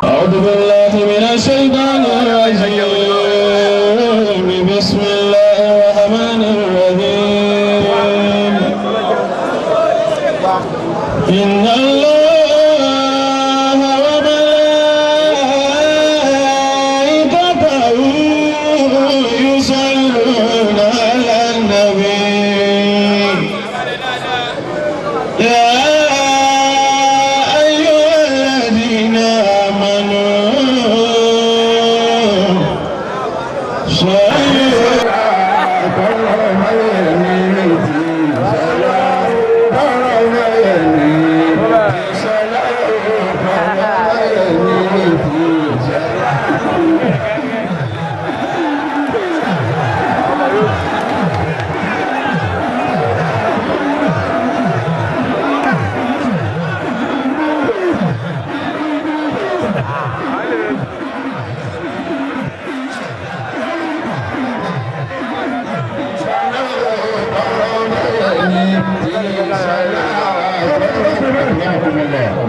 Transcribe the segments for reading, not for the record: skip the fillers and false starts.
أعوذ بالله من الشيطان الرجيم. بسم الله الرحمن الرحيم. إن الله وملائكته يصلون على النبي. يا أيها الذين آمنوا صلوا.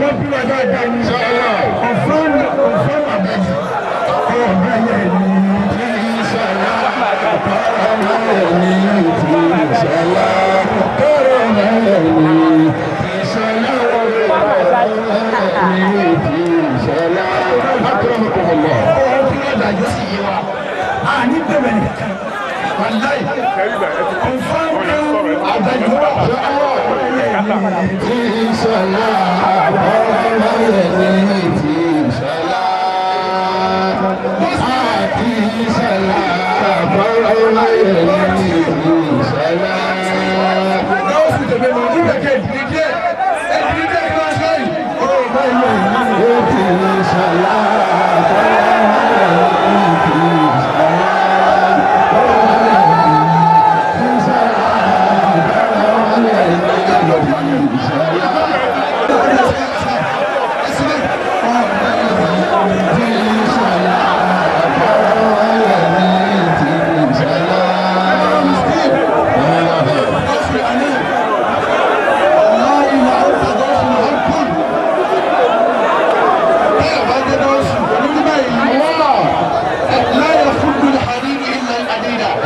Wọ́n bí wọ́n dáadáa ní ọ̀fọ́n ọ̀fọ́n àbẹ̀jì ọ̀gá yẹn ní. Ọ̀rọ̀ tí wọ́n dájọ́ sí yé wa a ní bẹ̀rẹ̀ nìkan wàláì ọ̀fọ́n àbẹ̀jì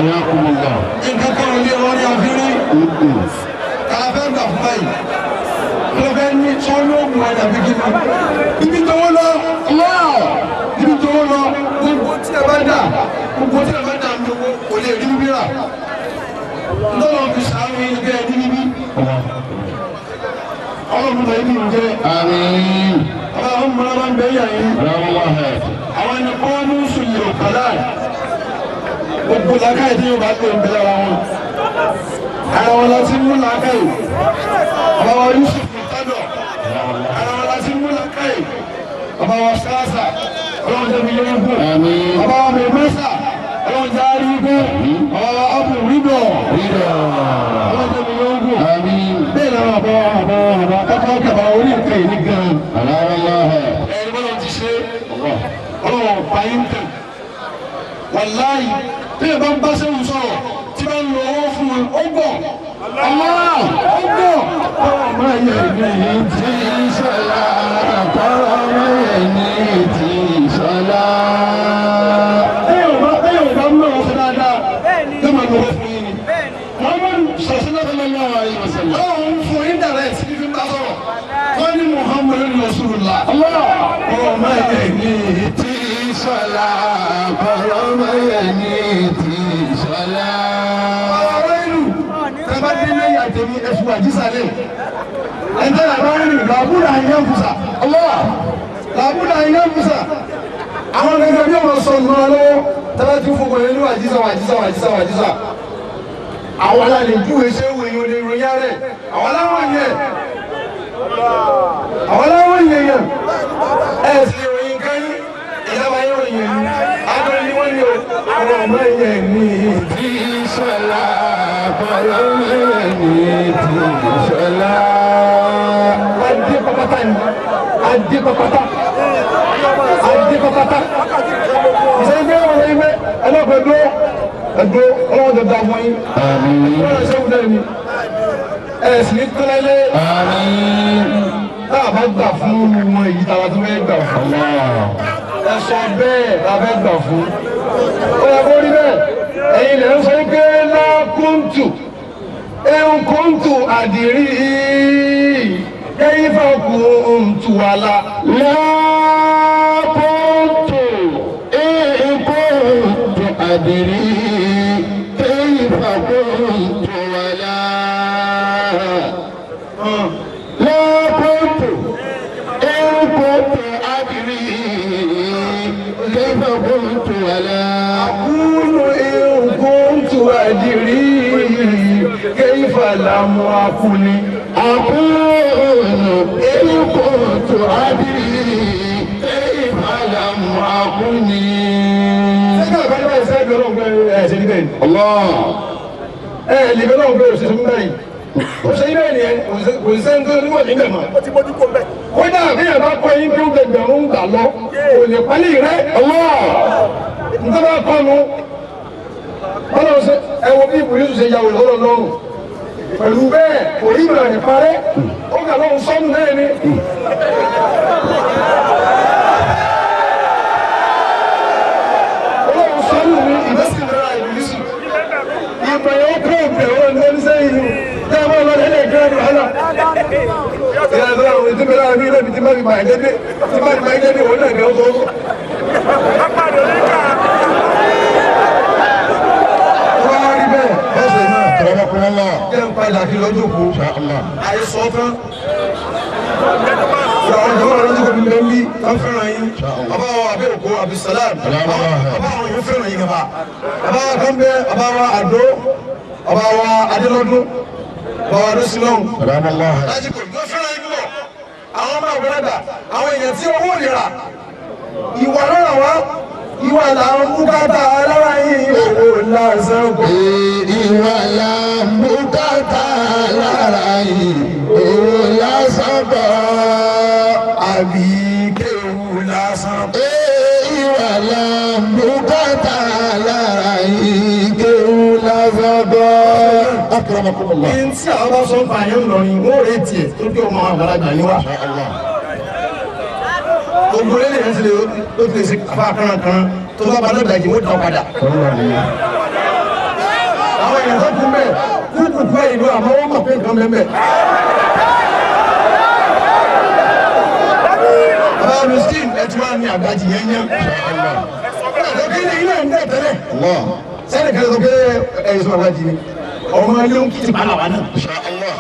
Nǹkan kan ò lè rọrí àfírí kàlàfẹ́ gbà fún báyìí kàlàfẹ́ ní sọ́lọ́ọ̀mù ẹ̀dà bí kíni ibi tó wọ́n lọ, ibi tó wọ́n lọ, gbogbo tí ẹ bá dà, gbogbo tí ẹ bá dà ní owó kò lè rí bíbí rà lọ́wọ́ fi sàánú yín kẹ́ ẹ ní bíbí ọlọ́run tó yín jẹ́. Àmín. Ọlọ́run mọ́ra bá ń bẹ́ yà yín. Àwọn ẹni kọ́ ní sùn yìí kàlá gbogbo làákàyè tí yóò bá tó ń bẹ lára wọn, ara wọn la ti mú làákàyè. Bàbá wa Yusuf Murtado, ara wọn la ti mú làákàyè. Bàbá wa Sasa, ọlọ́run jẹ́ mi yẹn kú. Àmín. Bàbá wa Mẹ́mẹ́sà, ọlọ́run jẹ́ àárí kú. Bàbá wa Abu Ridọ, ọlọ́run jẹ́ mi yẹn kú. Àmín. Bẹ́ẹ̀ ni àwọn bàbá wa, bàbá wa, bàbá kọ́kọ́ kàbá orí nǹkan yìí ní gan-an. Ẹni bọ́lá ti ṣe ọlọ́run ọ̀pá yín tàn wàláyì tí ẹ bá ń bá sẹ́wọ̀n sọ̀rọ̀ tí bá ń lo owó fún wọn, ó gbọ̀, Allah, ó gbọ̀ ọ̀rọ̀ máa yẹ ní Tí sọlá tọrọ mẹ́rin tí sọlá. Bẹ́ẹ̀ ò bá ń lọ́wọ́ sí dáadáa yóò máa lo owó fún yín ni Muhammadu sọ̀sílẹ̀ Sallallahu alaihi wasallam. Ọlọ́run ń fún yín dàrẹ́ sí fífi bá sọ̀rọ̀ wọ́n ní Muhammadu Rasulullah ọ̀rọ̀ máa yẹ ní Tí sọlá tọrọ mẹ́rin tí sọlá. Ọ̀rọ̀ ìlú tẹ́bá dé lẹ́yìn àtẹ̀mí ẹ̀fù àjísàlẹ̀ ẹ̀ńtẹ́ làbá rìn làbúrò àyẹ̀ fùsà Allah làbúrò àyẹ̀ fùsà àwọn gẹ́gẹ́ bí ọmọ sọ nù lọ́wọ́ tẹ́bá ti fún kòlẹ́ ní wàjísà wàjísà wàjísà wàjísà àwọn alálẹ̀ júwe ṣé wò yín olè ròyìn rẹ̀ àwọn aláwọ̀ yẹn, àwọn aláwọ̀ yẹn yẹn ẹ̀ sì lè ròyìn kan yín ìyá yín ròyìn yẹn adùn ni wọ́n ní o àwọn ọmọ yẹn ní. Tí sọlá tọrọ mẹ́rin tí sọlá. Adé pàpàtà ni adé pàpàtà, adé pàpàtà ìsẹ́yìn pé wọ́n sẹ́yìn pé ẹlọ́pàá ẹ̀dúró ẹ̀dúró ọlọ́wọ́ tó da fún yín. Àmín. Wọ́n lọ sẹ́wọ́n náà ni ẹ̀ sì ní tọ́lẹ́lẹ́. Àmín. Tá a bá gbà fún wọn èyí tá a tún fẹ́ gbà fún. Ẹ sọ bẹ́ẹ̀ la fẹ́ gbà fún. Ó yẹ kó rí bẹ́ẹ̀. Ẹ̀yin lè ń sọ pé lákúntù ẹ̀ńkúntù àdìrí kẹ́yìnfà kùntù àlà. Lákúntù ẹ̀ńkúntù àdìrí kẹ́yìnfà kùntù àlà. Lákúntù ẹ̀ńkúntù àdìrí kẹ́yìnfà kùntù àlà. Àkúlù ẹ̀ńkúntù àdìrí kẹ́yìnfà làmú akúni. Àkúlù ẹ̀ńkúntù àdìrí kẹ́yìnfà làmú akúni. Sẹ́kẹ̀ àbájá báyìí sẹ́kẹ̀ ọlọ́run pé ẹ̀ ṣe níbẹ̀ ni. Allah. Ẹ lè bẹ́ẹ̀ lọ́wọ́ pé òṣìṣẹ́ fún báyìí. Òṣìṣẹ́ yìí bẹ́ẹ̀ ni kò sí sẹ́ni tó níwọ̀n níbẹ̀ mọ́. Ó ti mójú kó mbẹ́. Kódà bí ẹ bá kọ́ yín tó gbẹgbẹ̀rún gbà lọ, kò lè pálí rẹ̀. Nítorí bá kọ́ nu, bọ́lá ṣe ẹ wo bí ìbùdó ṣe ya òyìnbó lọ́rùn. Pẹ̀lú bẹ́ẹ̀ kò rí ìmọ̀ rẹ̀ parẹ́, ó kà lọ́run sọ́nù náà ni. Ọlọ́run sọ́nù ni ìbẹ́sìn rẹ̀ ìbùdó. Ìgbà yẹn ó kó òkè ọ̀rọ̀ ní ẹni sẹ́yìn yìí. Tẹ́ ẹ bá lọ lẹ́lẹ̀ ìgbẹ́ rẹ̀ wàhálà. Ìyá ìgbà àwọn ètò ìbẹ̀rẹ̀ àmì ilé ibi tí máa fi máa jẹ́ dé tí máa fi máa jẹ́ dé òun náà gẹ̀ ọ́ sọ́sọ́. Apàdé oníkà. Wọ́n á rí bẹ́ẹ̀ ọ̀sẹ̀ náà. Akramakumullah. Jẹ́ ń padà kí lọ́jọ́ kú. Inshallah. Àìsàn tán. Àwọn ọ̀dọ́ lọ́jọ́ kò ní bẹ́ẹ̀ bí wọ́n fẹ́ràn yín. Bàbá wa Abẹ́òkú Abdulsalam. Bàbá àwọn yóò fẹ́ràn yín gàba. Bàbá wa kan bẹ́ bàbá wa Àdó. Bàbá wa Adélọ́dún. Bàbá wa Adósílọ́hùn. Salamallah. Lásìkò yóò fẹ́ràn yín púpọ̀. Àwọn ọmọ àgbàlagbà, àwọn èèyàn tí owó ò lè rà. Ìwà lọ́rọ̀ wá. Ìwà làwọn bùkátà lára yín owó lásán kò. Ìwà là ń bùkátà lára yìí, owó lásán kọ́. Àbí kéwù lásán kò. Ìwà là ń bùkátà lára yìí, kéwú lásán kọ́. Akramakumullah. Ní tí àwọn bá sọ ń fa yẹn lọ ni wọ́n rè tiẹ̀ tó bí ọmọ àgbàlagbà ni wá. Inshallah. Gbogbo lẹ́yìn yẹn ti lè ó ti lè ṣe àfa kankan tó bá balẹ̀ dàjì wọ́n dàn padà. Àwọn èèyàn tó kún bẹ́ẹ̀ kúkú kú ẹ̀yìn ló àmọ́ wọ́n mọ̀ pé nǹkan bẹ́ẹ̀ bẹ́ẹ̀. Bàbá Miskin ẹ ti wá ní àgbàjì yẹn yẹn. Kí ni ilé ń dẹ̀ tẹ́lẹ̀? Allah. Sẹ́ni kan sọ pé ẹ̀yìn sọ àgbàjì ni. Ọmọ ilé ń kí ti bá làwọn náà. Inshallah.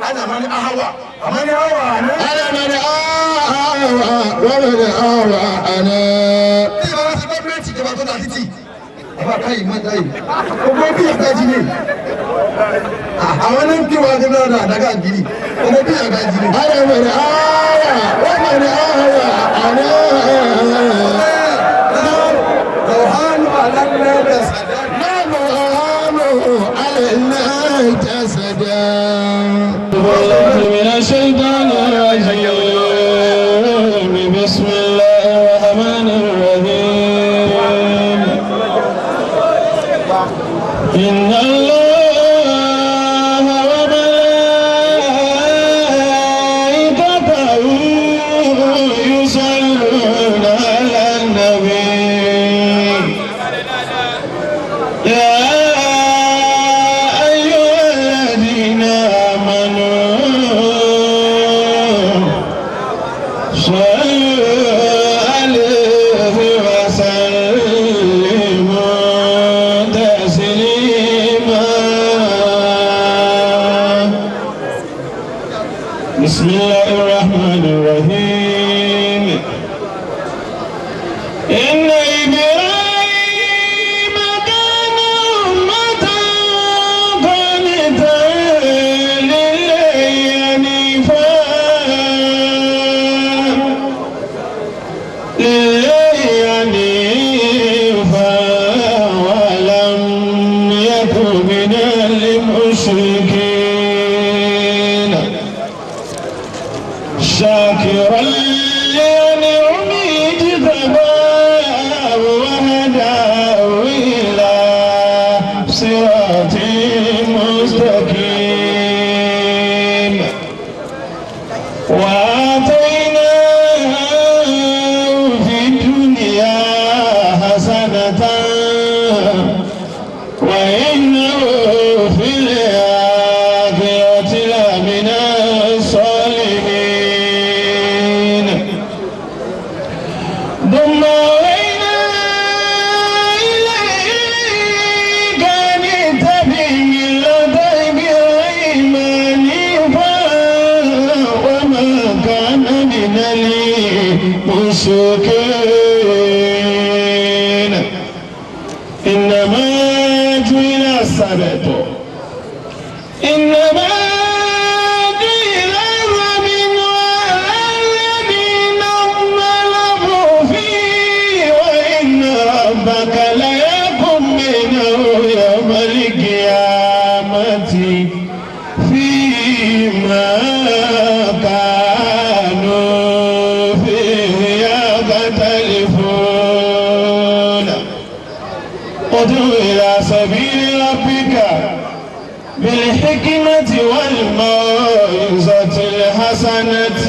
Ana mani ahawa, amani ahawa ana. Ana man awa wa man awa ana. Tí ìbára ti gọ́ọ̀mẹ̀ntì ìjọba tó da títì, àbá káyìí má dáyìí. Gbogbo bí àgbàjì ni. Àwọn ní ń kí wa nínú ọ̀nà àdágà gidi. Gbogbo bí àgbàjì ni. Ana man awa wa man awa ana. Lọ́hánù alámẹ́rẹ̀ sàdá. نعم علينا جسدا. بالله من الشيطان الرجيم. بسم الله الرحمن الرحيم. إن الله وملائكته يصلون على النبي يا أيها الذين آمنوا صلوا عليه وسلموا تسليما. بسم الله الرحمن الرحيم. إن إبراهيم كان أمة قانتا لله حنيفا لله حنيفا ولم يك من المشركين شاكرا لأنعمه اجتباه وهداه إلى صراط مستقيم. فاسقين. إنما جعل السبت، إنما جعل السبت على الذين اختلفوا فيه، وإن ربك ليحكم بينهم يوم القيامة فيما كانوا فيه يختلفون. ادع إلى سبيل ربك بالحكمة والموعظة الحسنة،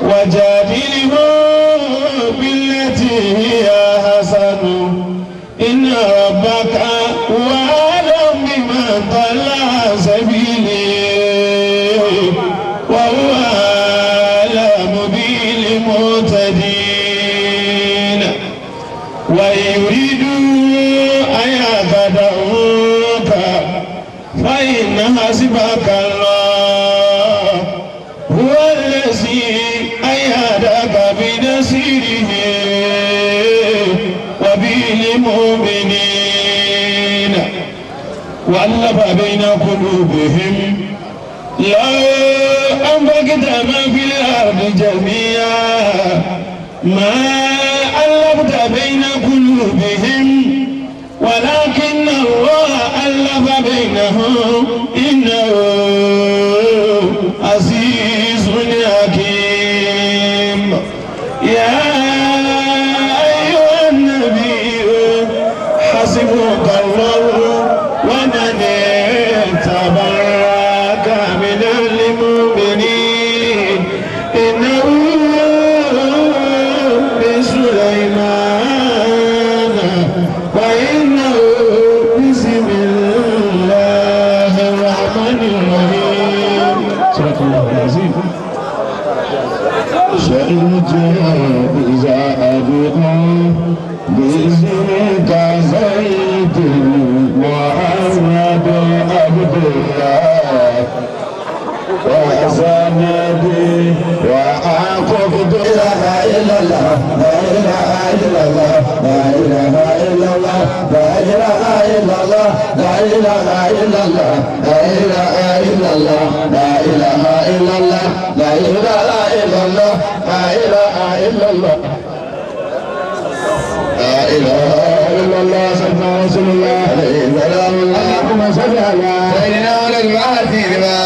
وجادلهم بالتي هي أحسن، إن ربك هو أعلم بمن ضل عن سبيله وهو أعلم بالمهتدين. ويريدوا أن يخدعوك فإن حسبك الله، هو الذي أيدك بنصره وبالمؤمنين، وألف بين قلوبهم، لو أنفقت ما في الأرض جميعا ما ألفت بين قلوبهم، ولكن الله ألف بينهم، إنه عزيز حكيم. يا أيها النبي حسبك الله ومن اتبعك من المؤمنين، إنه بسليمان وإنه بسم الله الرحمن الرحيم. صدق الله العظيم. شئت إذا أبقى باسمك زيد محمد عبد الله وسندي وأعقب. لا إله إلا الله، لا إله إلا الله، لا إله إلا الله، لا إله إلا الله، لا إله إلا الله، لا إله إلا الله، لا إله إلا الله، لا إله إلا الله، لا إله إلا الله، لا إله إلا الله، سيدنا رسول الله عليه السلام. اللهم صل على سيدنا وللمعاتي لما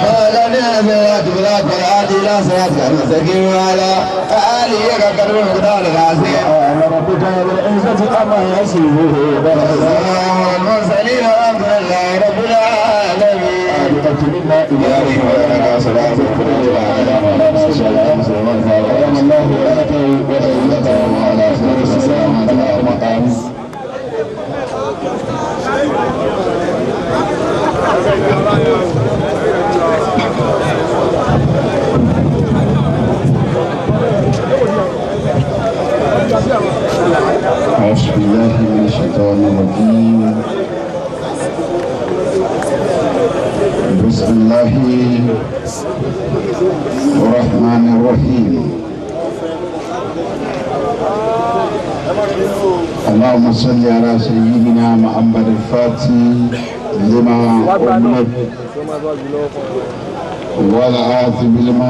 قال نعم والآتي إلى صراطك المستقيم وعلى آله قدر المقدار العظيم. ربك بالعزة عما يصفون، وسلام على المرسلين، والحمد لله رب العالمين. أعوذ بالله من الشيطان الرجيم. بسم الله الرحمن الرحيم. اللهم صل على سيدنا محمد الفاتح لما أغلق، والعاقب لما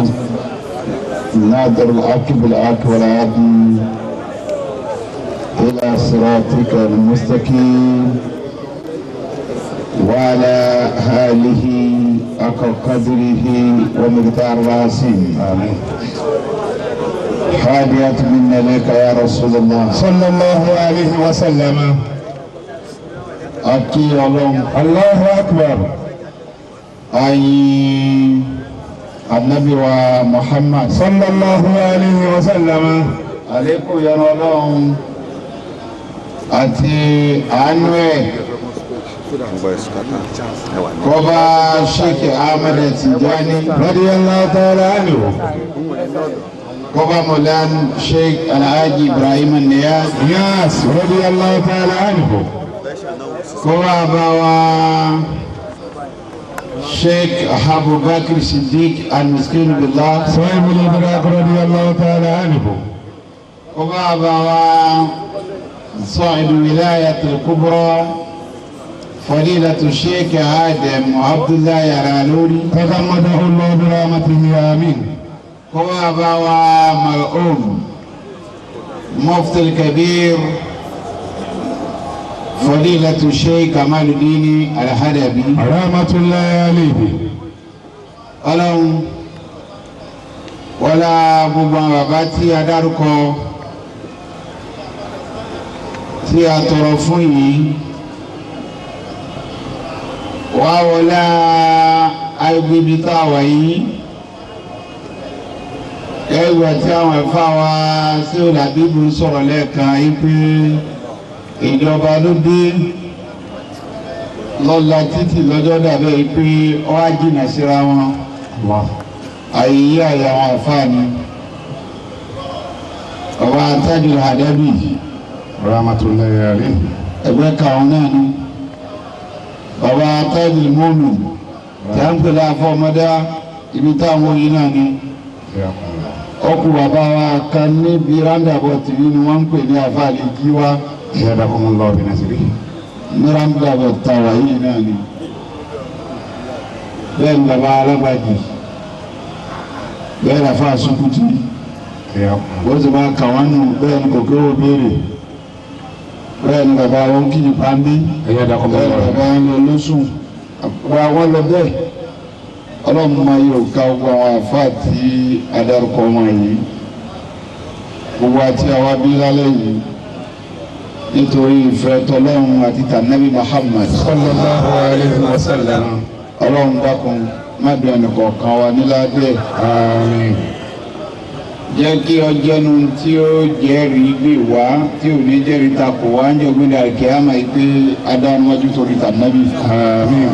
نادر، العاقب العاقب والعادي إلى صراطك المستقيم، وعلى آله حق قدره ومقدار العظيم. آمين. حادية منا لك يا رسول الله صلى الله عليه وسلم. A kí Ọlọ́run. الله أكبر. A yin Ànábì wa Muhammad. صلى الله عليه وسلم. Àlékún ìyọ́nú Ọlọ́run àti àánú ẹ̀ kó bá Sheikh Ahmed Tijani رضي الله تعالى عنه. Kó bá Mọ̀lán Sheikh Alhaji Ibrahim Niyas Niyas رضي الله تعالى عنه. Kó bá bá wa Sheikh Abubakar Siddiq Al-Miskin Billah. صاحب الإدراك رضي الله تعالى عنه. Kó bá bàbá wa صاحب الولاية الكبرى فضيلة الشيخ آدم عبد الله Al-Ilori. تغمده الله برحمته آمين. Kó bá bàbá wa مرحوم مفتي الكبير فضيلة الشيخ كمال الدين الحدبي. رحمة الله عليه. Ọlọ́run wọlá gbogbo àwọn bàbá tí a dárúkọ tí a tọrọ fún yìí wá wọlá agbègbè tá a wà yìí ẹgbẹ́ tí àwọn ẹ̀fà wa sí òlàbíbù ń sọ̀rọ̀ lẹ́ẹ̀kan yìí pé ìjọba ló dé lọ́la títì lọ́jọ́ dàbẹ́ yìí pé ó wá jìnnà síra wọn àyè yí àyè àwọn àfáà ni ọba Tajul Hadabi Rahmatullahi alayhi. Ẹgbẹ́ kàwọn náà ni ọba Tajul Mumin tí a ń pè láàfọ́ ọmọdé ibi táwọn oyin náà ni ọkù bàbá wa kan níbi roundabout yìí ni wọ́n ń pè ní àfáàlì jíwá. Ayyadakumullahu bi nasrihi. Ní roundabout tàwa yìí náà ni bẹ́ẹ̀ ni bàbá alágbàjì bẹ́ẹ̀ làfáà sukuti wọ́n ti máa kà wọ́n nù bẹ́ẹ̀ ni kò kéwò béèrè bẹ́ẹ̀ ni bàbá wọn kì í pàmbí bẹ́ẹ̀ ni bàbá wọn lọ lóṣùn wọ́n lọ bẹ́ẹ̀. Ọlọ́run máa yóò ká gbogbo àwọn àfáà tí adarúkọ wọn yìí gbogbo àti àwa bí lálẹ́ yìí nítorí ìfẹ́ tọlọ́run àti tànàbí Muhammad Sallallahu alayhi wa sallam. Ọlọ́run dákun má bí ẹnìkọ̀ọ̀kan wa níládẹ́. Àmín. Jẹ́ kí ọjọ́nu tí ó jẹ́rìí gbè wá tí ò ní jẹ́rìí takò wá ń jọ gbé àkíyàmá yìí pé adáníwájú torí tànàbí. Àmín.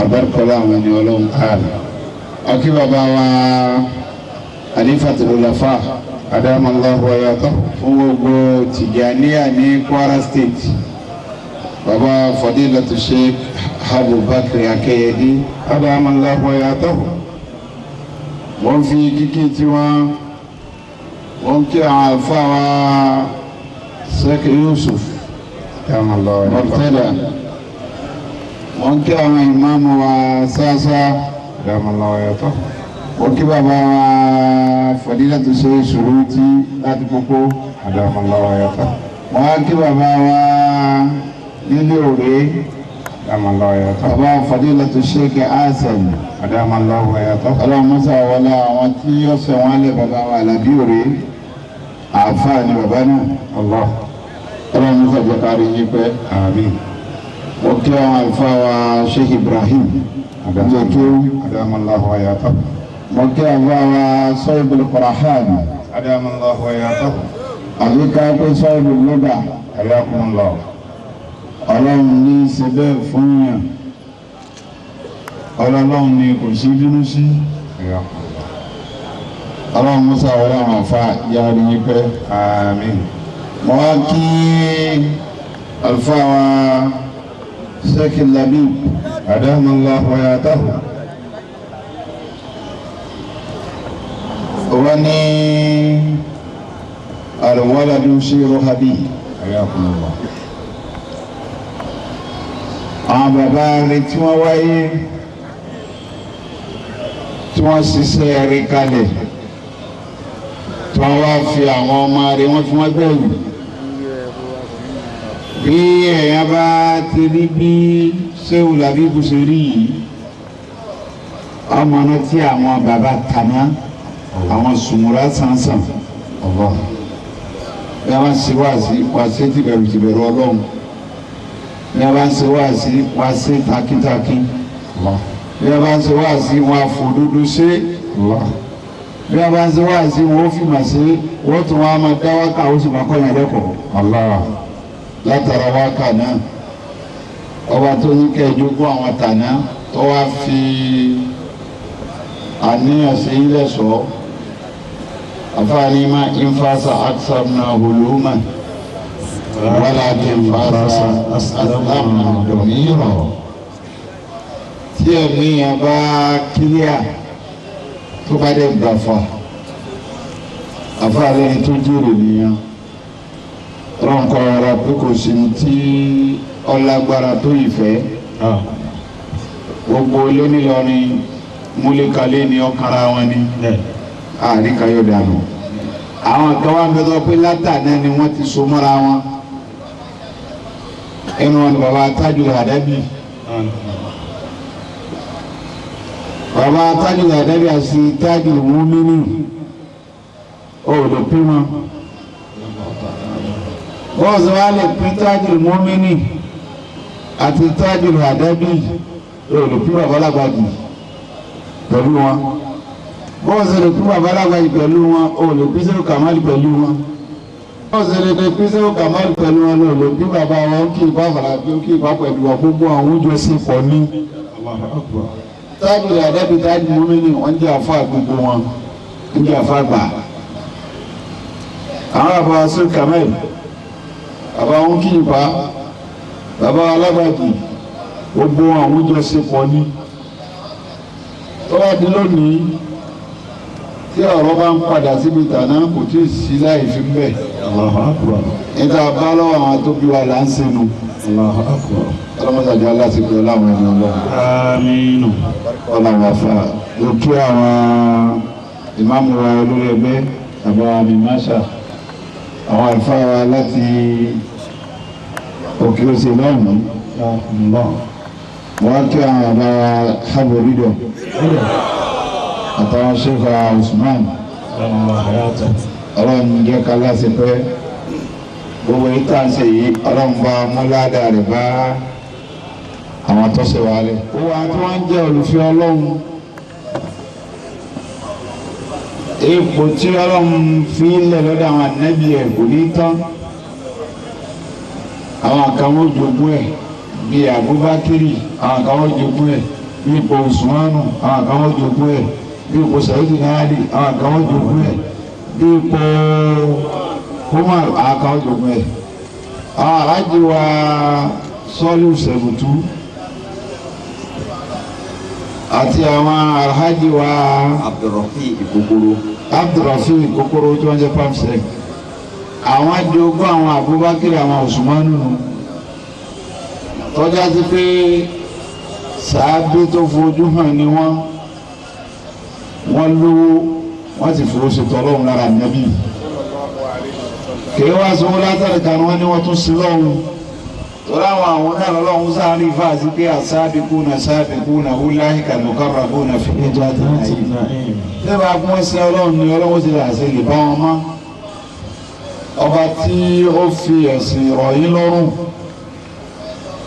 Àbárkọ́lá àwọn ẹni ọlọ́run. Àmín. Akí bàbá wa Khalifatul Khulafa. Adamallahu hayatahu. Fún gbogbo Tìjàníyà ní Kwara State, bàbá Fadilatu Sheikh Abubakar Akẹ́yẹdé. Adamallahu hayatahu. Wọ́n fi kíkí tí wọ́n kí àwọn àlùfáà wa Sheikh Yusuf Adamallahu hayatahu. Murtada, wọ́n kí àwọn ìmáàmù wa sáásá. Adamallahu hayatahu. Wọ́n kí bàbá wa Fadilatu Sheikh Suruti láti Pópó. Adamallahu hayatahu. Wọ́n kí bàbá wa nílé òré. Adamallahu hayatahu. Bàbá Fadilatu Sheikh Hasan. Adamallahu hayatahu. Ọlọ́run mọ́sá wọlé àwọn tí yóò sọ wọn lé bàbá wa Àlàbí òré, àáfàá ni bàbá náà. Allah. Ọlọ́run mọ́sá jẹ́ ká rí yín pẹ́. Àmín. Wọ́n kí àwọn àlùfáà wa Sheikh Ibrahim Jẹ́kíw. Adamallahu hayatahu. Wọ́n kí àlùfáà wa Sahibul Qur'an. Adamallahu hayatahu. Àbí ká pé Sahibul Lugha. Hayakumullah. Ọlọ́run ní í ṣe bẹ́ẹ̀ fún yàn, ọlọ́run ni kò sí bínú sí. Hayakumullah. Ọlọ́run mọ́sá wọlé àwọn àfa yára rí yín pẹ́. Àmín. Mo wá kí àlùfáà wa Sheikh Labib. Adamallahu hayatahu. Wọ́n ní alwaladu siru habi. Hayakumullah. Àwọn bàbá rẹ̀ tí wọ́n wáyé tí wọ́n ṣiṣẹ́ rẹ̀ kalẹ̀ tí wọ́n wá fi àwọn ọmọ rẹ̀ wọ́n fi wọ́n gbẹ̀yìn. Bí èèyàn bá ti rí bí Ṣéwù Làbíbù ṣe rí yìí, ọmọ náà tí àwọn bàbá tàná àwọn sùnmùrà sànsàn. Allah. Bí a bá ń ṣe wáàsí wá sí tìbẹ̀rù tìbẹ̀rù ọlọ́run, bí a bá ń ṣe wáàsí wá sí takítakí. Allah. Bí a bá ń ṣe wáàsí wọn àfòdodo ṣe. Allah. Bí a bá ń ṣe wáàsí wọn ó fìmọ̀ ṣe, wọ́n tún wá máa dá wákà ó sì máa kọ́ yẹn lẹ́kọ̀ọ́. Allah. Látara wákà náà, ọba tó ní kẹjogún àwọn tàná tó wá fi àníyàn sí ilẹ̀ sọ àfáàní má ìfásà aksamna huluma walakin fásà aslamna domiro tí Tí ẹ̀mí yẹn bá kílíà tó bá dẹ̀ gbàfà, àfa lẹ́ni tó jèrè nìyẹn. Ọlọ́nkọ́ ara pé kò sí ní tí ọlágbára tó ìfẹ́. Gbogbo ilé nílọrin múlẹ̀kalẹ̀ ni ọ̀kara wọn ni àríkàyọ̀ dànù. Àwọn kan wá ń bẹ tó pé látàná ni wọ́n ti so mọ́ra wọn. Ẹnu wọn ni bàbá Tajul Adabi. Bàbá Tajul Adabi àti Tajul Mumini ó lè pín wọn. Bọ́ọ̀sì wa lè pín Tajul Mumini àti Tajul Adabi, ó lè pín bàbá Lágbàjì pẹ̀lú wọn. Bọ́ọ̀sì lè pín bàbá Lágbàjì pẹ̀lú wọn, ó lè pín Sẹ́wọ̀n Kàmáàlì pẹ̀lú wọn. Bọ́ọ̀sì lè pín Sẹ́wọ̀n Kàmáàlì pẹ̀lú wọn, ó lè pín bàbá wọn kí ìbá fàlàbí kí ìbá pẹ̀lú wọn. Gbogbo àwọn oúnjẹ sì pọ̀ ní. Tajul Adabi, Tajul Mumini, wọ́n jẹ́ àfa gbogbo wọn, wọ́n jẹ́ àfa gbà. Àwọn bàbá Sẹ́wọ̀n Kàmáàlì, bàbá wọn kí ìbá, bàbá Alágbàjì, gbogbo àwọn oúnjẹ sì pọ̀ ní. Tó bá di lónìí tí ọ̀rọ̀ bá ń padà síbi tàná, kò tí ì sí láì fi ń bẹ̀. Níta bá lọ́wọ́ àwọn tó bí wa là ń sinú. Ọlọ́mọdé aláṣẹ pé ọláwọn ẹni ọlọ́run. Àmín. Ọlọ́run afa ló kí àwọn ìmáàmù wa olórí ẹgbẹ́, bàbá mi máṣà, àwọn àlùfáà wa láti òkè òsè lọ́hùn-ún. Wọ́n kí àwọn bàbá wa hábòrídọ̀ àtàwọn ṣèkà Usman. Ọlọ́run jẹ́ ká láti pẹ́ gbogbo yìí tá à ń ṣe yìí. Ọlọ́run bá múládà rẹ̀ bá àwọn tó ṣe wà lẹ̀. Gbogbo àwọn tí wọ́n ń jẹ́ olùfẹ́ Ọlọ́run, ipò tí Ọlọ́run fi lẹ̀ lọ́dọ̀ àwọn ànábì ẹ̀ kò ní tán. Àwọn kan wọ́n jogún ẹ̀ bíi Abubakiri, àwọn kan wọ́n jogún ẹ̀ bíi ipò Usmanu, àwọn kan wọ́n jogún ẹ̀ bíi ipò Sayyidina Ali, àwọn kan wọ́n jogún ẹ̀ bíi ipò Umar, àwọn kan wọ́n jogún ẹ̀. Àwọn alájí wa Sọ́lù Sẹ̀bùtú àti àwọn alhaji wa Abdulrafi Ìkókóró. Abdulrafi Ìkókóró tí wọ́n jẹ́ pamsec, àwọn jogún àwọn Abubakar, àwọn Usmanu nù, tọ́já sí pé sàábé tó fojú hàn ni wọ́n. Wọ́n lówó, wọ́n sì fowó ṣètò Ọlọ́run lára nẹ́bí. Kìí wá sọ látàrí kan wọ́n ní wọ́n tún sí lọ́hùn tọ́lá àwọn náà lọ́hùn sáárì fáàsì pé àsáàbìkúnà sáàbìkúnà wúláhìkà lùkàràbùnà fi Jannati na'im. tẹ́bà kún ẹsẹ̀ Ọlọ́run ni Ọlọ́run ti rà sí lè bá wọn mọ́. Ọba tí ó fi ẹ̀sìn rọ̀ yín lọ́rùn,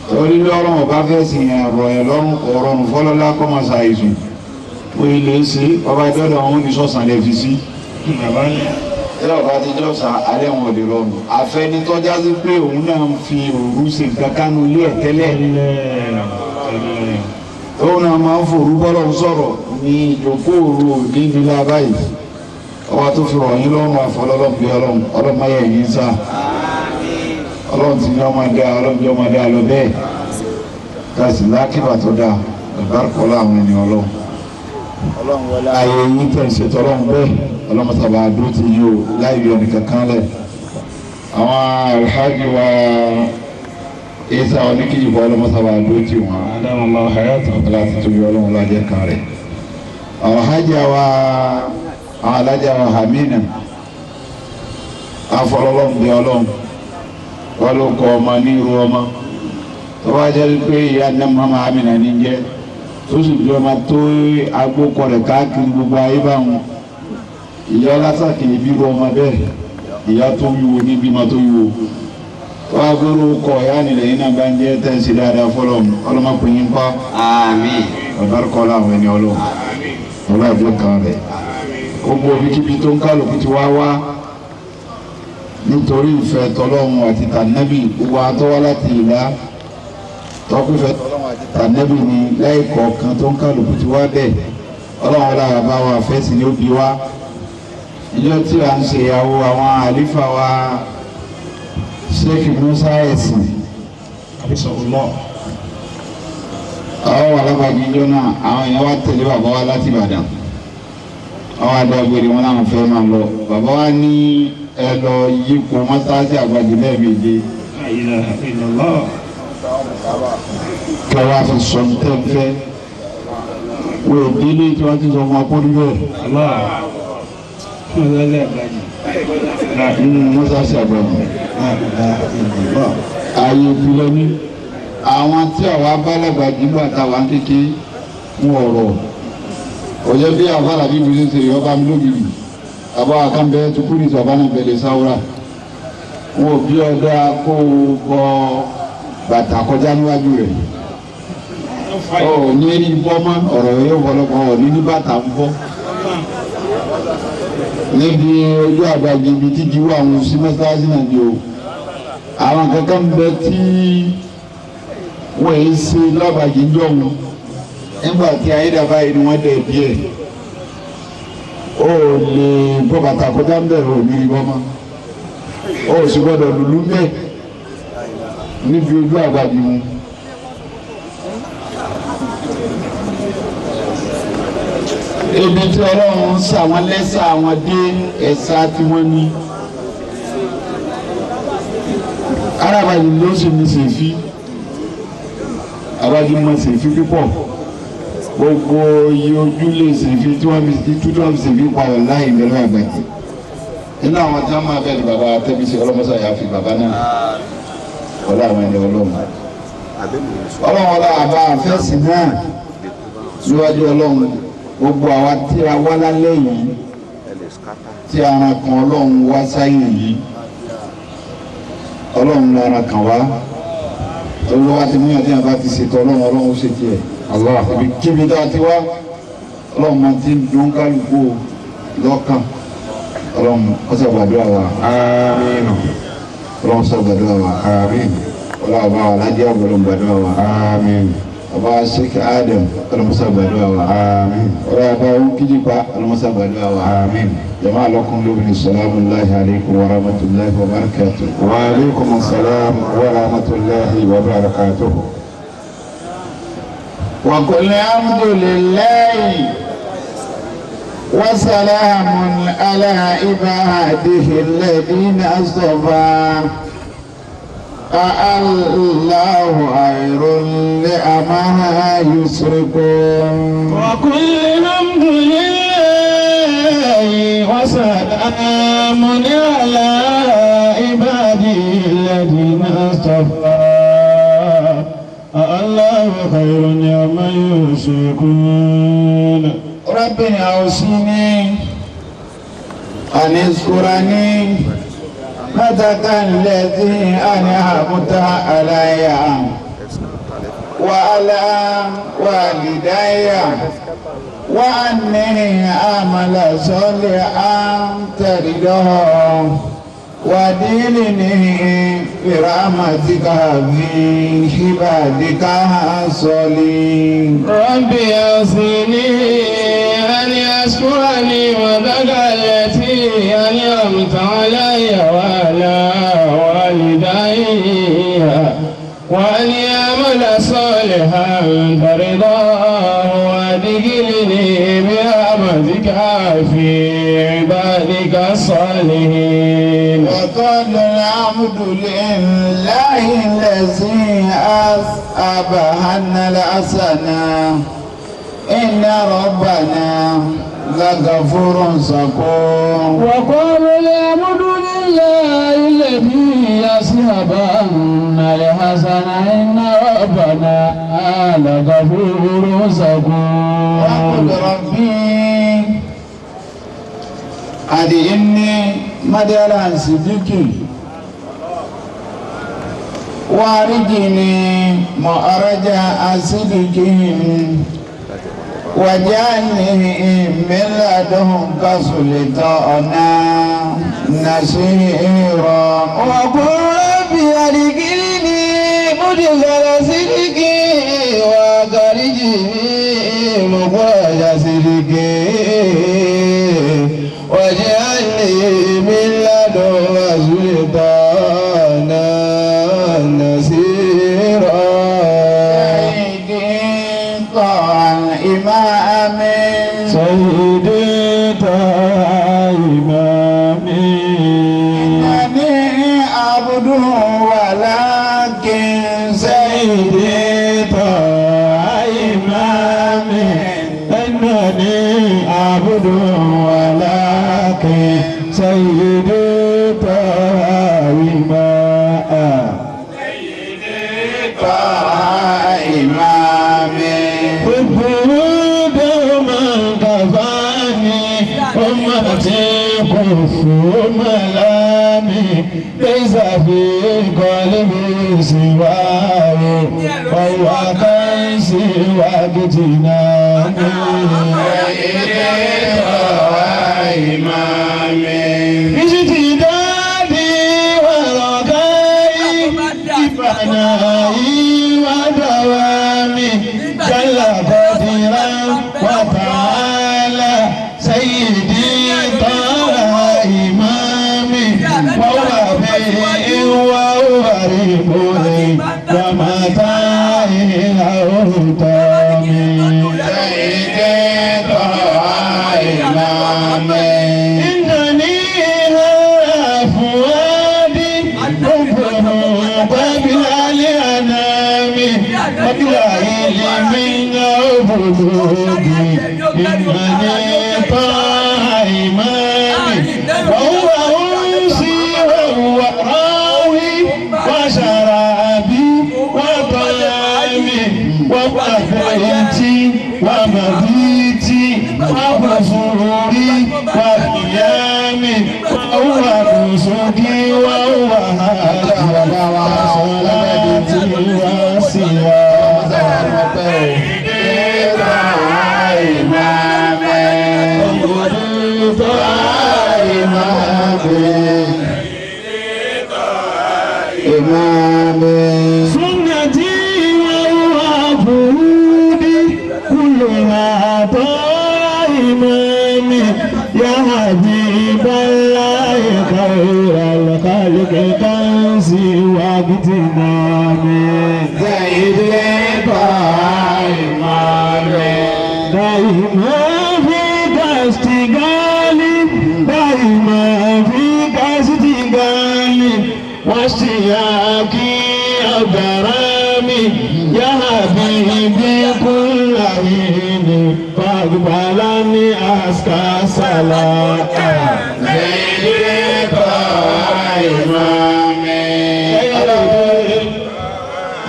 torí bí Ọlọ́run ọba fẹ́ sìn yẹn rọ̀ yẹn lọ́rùn, kò rọrùn fọlọ́lá kọ́ máa ṣàìsùn ó ilé ṣe ọba ìdọ́dọ̀ àwọn oníṣọ̀sán lè fi sí. Tẹ́lẹ̀ ọba ti jọ́sàn alẹ́ wọn ò lè rọrùn àfẹnitọ́já sí pé òun náà ń fi òru ṣe nǹkan kánú ilé ẹ̀ tẹ́lẹ̀, òun náà máa ń fòrú bọ́lọ̀ ń sọ̀rọ̀ ní ìjókòó òru òní nílá báyìí. Ọba tó fi rọ̀ yín lọ́rùn, àfọlọ́lọ́run bí Ọlọ́run Ọlọ́run máa yẹ yín sá. Ọlọ́run ti ní ọmọ dá, Ọlọ́run bí ọmọ dá lọ bẹ́ẹ̀ káàsì lákìbà tó dáa ìbárúkọ láwọn ẹni Ọlọ́run. Ọlọ́run wọlé ayé yín tẹ̀ ń ṣètò Ọlọ́run bẹ́ẹ̀. Ọlọ́run sábà dúró ti yí o láì yọ nìkan kan lẹ̀. Àwọn alhaji wa Isa oníkìyìbọ, Ọlọ́run sábà dúró ti wọn Adamallahu hayatahu. láti tóbi Ọlọ́run lájẹ kan rẹ̀. Àwọn hajj wa, àwọn alájà wa Hamina, afọlọ́lọ́run bí Ọlọ́run wọn ló kọ ọmọ ní irú ọmọ tó bá jẹ́ pé ìyá ní mama Hamina ní jẹ́, tó sì bí ọmọ tó agbókọ rẹ̀ káàkiri gbogbo ayé bá wọn. Ìyá ọlásàkè ibi irú ọmọ bẹ́ẹ̀, ìyá tó wíwo ní bímọ tó wíwo tó bá gbóró kọ ìyá nílẹ̀ yìí náà bá ń jẹ́ tẹ̀sí dáadáa fọlọ́run ọlọ́mọkùnrin pa. Àmín. Ọ̀bárúkọ láwọn ẹni Ọlọ́run ọlọ́ọ̀dún kan rẹ̀. Gbogbo ibikíbi tó ń kálukú ti wá wá nítorí ìfẹ́ tọlọ́run àti tànẹ́bì, gbogbo àtọ́wá láti ìlà tọ́kùfẹ́ tọlọ́run àti tànẹ́bì ni láì kọ̀ọ̀kan tó ń kálukú ti wá bẹ́ẹ̀. Ọlọ́run lára bá wa fẹ́ sí ni ó bí wá. Ìjọ tí à ń ṣe ìyàwó àwọn àlífà wa Sheikh Musa ẹ̀sìn Abisallah. Àwọn alábàájí jọ náà àwọn èèyàn wá tẹ̀lé bàbá wa láti Ìbàdàn. Àwọn adágbére wọn làwọn fẹ́ máa lọ. Bàbá wa ní ẹ lọ yípo mọ́sáàsì àgbàjì lẹ́ẹ̀méje. Kẹ wá fi sọ ní tẹ́ ń fẹ́. Wọ́n ò délé tí wọ́n ti sọ fún akórí bẹ́ẹ̀. Nínú mọ́sáàsì àgbàjì. Ààyè ìpìlẹ̀ ní àwọn tí àwa bá lágbàjì gbà táwa ń kékeré ń ọ̀rọ̀. Ọ̀jẹ́ bí àfàlà bí mo ṣe ṣe ọba mi lógìrì. Àbá àkànbẹ tó kúrì sọ̀bá náà bẹ̀rẹ̀ sáwúrà. Wọn ò bí ọ̀dà kó o bọ bàtà kọjá níwájú rẹ̀. Ọ̀ ní ẹni bọ́ mọ́ ọ̀rọ̀ yóò fọlọ́pọ̀ ọ̀ ní ní bàtà ń bọ́. Níbi ojú àgbàjì ibi tíjí wà àwọn sí mọ́sálásí náà ni o. Àwọn kankan bẹ tí wọ́n yìí ṣe lábàjì ń jọ̀hún. Nígbà tí ayédàbá yìí ni wọ́n dẹ̀ díẹ̀. O lè bọ́ bàtà kọjá ń bẹ̀rẹ̀ òní rí bọ́ mọ́. O sì gbọ́dọ̀ lùlú mẹ́ níbi ojú àgbàjì wọn. Ibi tí Ọlọ́run ń sà wọ́n lẹ́sà àwọn dé ẹ̀sà tí wọ́n ní. Arábàjì ló sì ní sèfí. Àbájú mọ sèfí púpọ̀. Gbogbo iye ojúlé sèfí tí wọ́n fi tí wọ́n fi sèfí pa ọ̀ láì lọ́wọ́ àgbàjì. Nínú àwọn tí wọ́n máa bẹ̀rẹ̀ bàbá Tẹ́bísí ọlọ́mọsá yà fi bàbá náà. Ọlá àwọn ẹni Ọlọ́run. Ọlọ́run ọlá àbá àfẹ́sì náà níwájú Ọlọ́run. Gbogbo àwa tí a wá lálẹ́ yìí tí ara kan Ọlọ́run wá sáyé yìí Ọlọ́run lára kan wá olúwa ti múyàn tí a bá ti ṣètò Ọlọ́run Ọlọ́run ó ṣe tiẹ̀ ibi kíbi tá a ti wá Ọlọ́run máa ti ń dún kálukú lọ́kàn Ọlọ́run ó ṣe gbàdúrà wa. Àmín. Ọlọ́run ṣe gbàdúrà wa. Àmín. Ọlọ́run bá wa lájẹ́ àgbọ̀lọ́ gbàdúrà wa. Àmín. Ọba Sheikh Adam Ọlọ́run ṣe gbàdúrà wa. Àmín. Ọlọ́run bá wọn kíjìpá Ọlọ́run ṣe gbàdúrà wa. Àmín. Jama'a lọ́kùnrin lóbìnrin salamu alaykum wa rahmatulahi wa barakatuh. Wa alaykum assalam wa rahmatulahi wa barakatuh. Wa qul alhamdulillahi wa salamun ala ibadihi alladhina astafa. Allahu khayrun li amma yushrikun. Wa qul alhamdulillahi wa salamun ala ibadihi alladhina astafa. Allahu khayrun amma yushrikun. Rabbi awsini an ashkurani ni'mataka allati an'amta alayya wa ala walidayya wa anni a'mala salihan tardahu wa adkhilni bi rahmatika fi ibadika as-salihin. Rabbi awsini an ashkurani ni'mataka allati an'amta alayya wa ala walidayya wa an a'mala salihan tardahu wa adkhilni bi rahmatika fi ibadika as-salihin. Wa qala alhamdu lillahi allazi as'aba anna al-hasana inna rabbana lagafurun shakur. Wa qala alhamdu lillahi alladhi as'aba anna al-hasana inna rabbana lagafurun shakur. Wa qul rabbi ad'ilni madala sidiki warijini ma'araja asidikihim waj'alni min ladunka sultanan nasira. Wa qul rabbi adkhilni mudkhala sidqin wa akhrijni mukhraja sidqin waj'alni min ladunka sultanan nasira. Sayyidi إمامي سيدي طه إمامي إنني عبد ولكن سيدي طه إمامي إنني عبد ولكن سيدي طه إمامي طه إمامي حبه دوما كفاني أمتي كف ملامي ليس في قلبي سواه وهو كنزي واغتنامي سيدي طه إمامي اشتدادي ورقائي بفنائي ودوامي جل قديرا وتعالى سيدي طه إمامي وهو به وهو ربه ومتاعي أوطاني سيدي طه إمامي إنني فؤادي حبه قبل الأنام قبل علم أو بلوغي إنني طه إمامي وهو أنسي وهو راوي وشرابي وطعامي وبيتي ومبيتي وحصوري وقيامي وهو نسكي وهو هادي وصلاتي وصيامي سنتي وهو فروضي كلها طاعة إمامي يا حبيب الله خير الخلق كنزي واغتنامي سيدي طه إمامي دائما فيك اشتغالي دائما فيك اشتغالي واشتياقي غرامي يا حبيبي كل حين فاقبلني أزكى سلام سيدي طه إمامي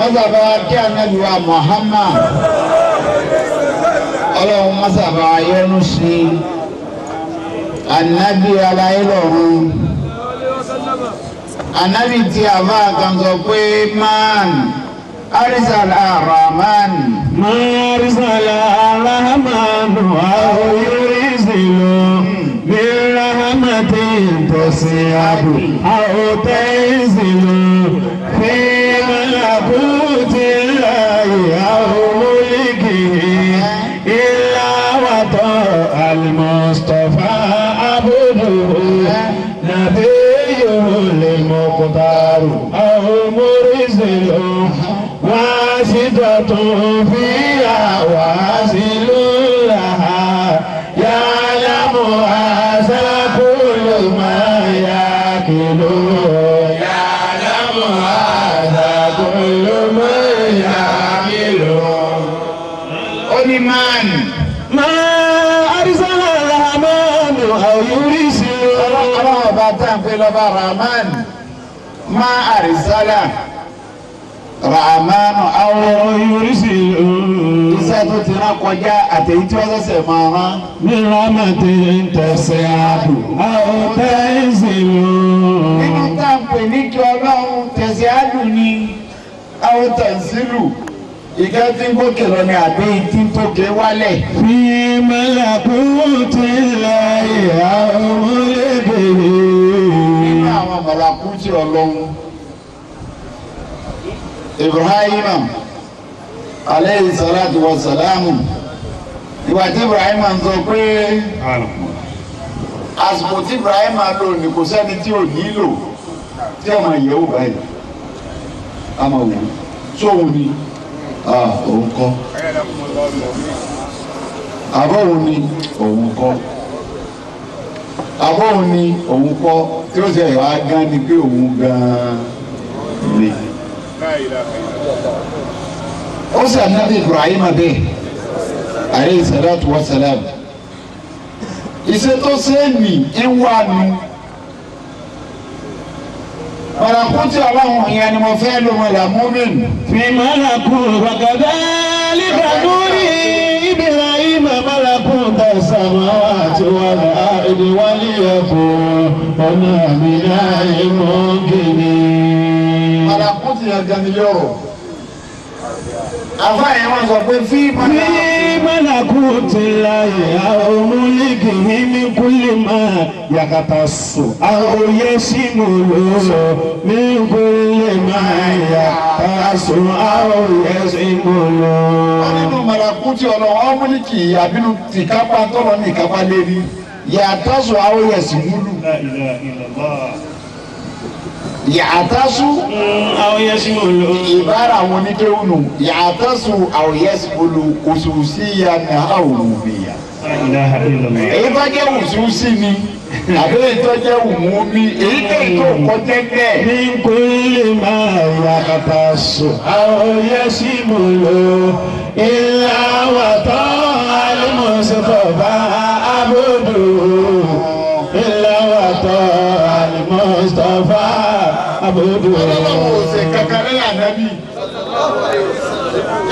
Mọ́sàbá kí ànábì wa Muhammad ọlọ́run mọ́sàbá yọ́nú sí ànábì aláyé lọ́run ànábì tí a bá kan sọ pé man arsal arahman ما أرسل الرحمن أو يرسل من رحمة تصعد أو تنزل في ملكوت الله أو ملكه إلا وطاع المصطفى عبده نبيه المختار أو مرسل واسطة فيها واصل لها يعلم هذا كل ما يأكل يعلم هذا كل ما يعمل ó ní man ما أرسل الرحمن أو يرسل ọlọ́run ọba tá à ń pè lọ́ba rahman má àrísálà rahman أو àwọn يرسل iṣẹ́ tó ti rán kọjá àtẹ̀yí tí wọ́n ṣẹ̀ṣẹ̀ máa rán. من رحمة تسعد أو تنزل nínú tá à ń pè ní kí ọlọ́run tẹ̀sí àdùn ni àwọn tẹ̀sílù ìkẹ́ tí ń gòkè lọ ni àbí tí ń tókè wálẹ̀. في ملكوت الله أو ملكه nínú àwọn mọ̀làkútì ọlọ́run Ibrahim aleyhi salatu wa salamu ìgbà tí Ibrahim ń sọ pé àsìkò tí Ibrahim lò ní kò sẹ́ni tí ò nílò tí ọmọ ìyẹ̀wò báyìí a máa wò ó sóhun ni òun kọ́ Àbọ̀wò ni òun kọ́. Àbọ̀wò ni òun kọ́ tí ó ṣe ìwà gán ni pé òun gan-an ni. Ó sì ànábì Ibrahim bẹ́ẹ̀ alayhi salatu wa salam. Ìṣe tó ṣe é nì ń wà nù. Màlàkútì ọlọ́run ìyẹn ni mo fẹ́ lò mọ̀ làmúmìn. في ملكوت وكذلك نري إبراهيم ملكوت السماوات والأرض وليكون من الموقنين. Màlàkútì yẹn gan ni yọ̀rọ̀. Àfa yẹn wọ́n sọ pé fí في ملكوت الله أو ملكه من كل ما يختص أو يشمل من كل ما يختص أو يشمل. Wọ́n nínú màlàkútì ọlọ́run ọmúlíkì àbínú tìkápá tọ́lọ́ ní ìkápá lérí. Yàtọ̀sùn àwọn yẹ̀sìn múlù. لا إله إلا الله. Yàtọ̀sùn أو يشمل. ìbára àwọn oníkéwùnù yàtọ̀sùn àwọn yẹ̀sìn múlù kùsùsì yà ní àwọn òmìnira. لا إله إلا الله. Èyí tó jẹ́ wùsùsì ni àbí èyí tó jẹ́ wùmúmi èyí tó èyí tó kọjá bẹ́ẹ̀. من كل ما يختص أو يشمل إلا وطاع المصطفى عبده إلا وطاع المصطفى عبده. Ọlọ́run ò ṣe kankan lẹ́yìn ànábì.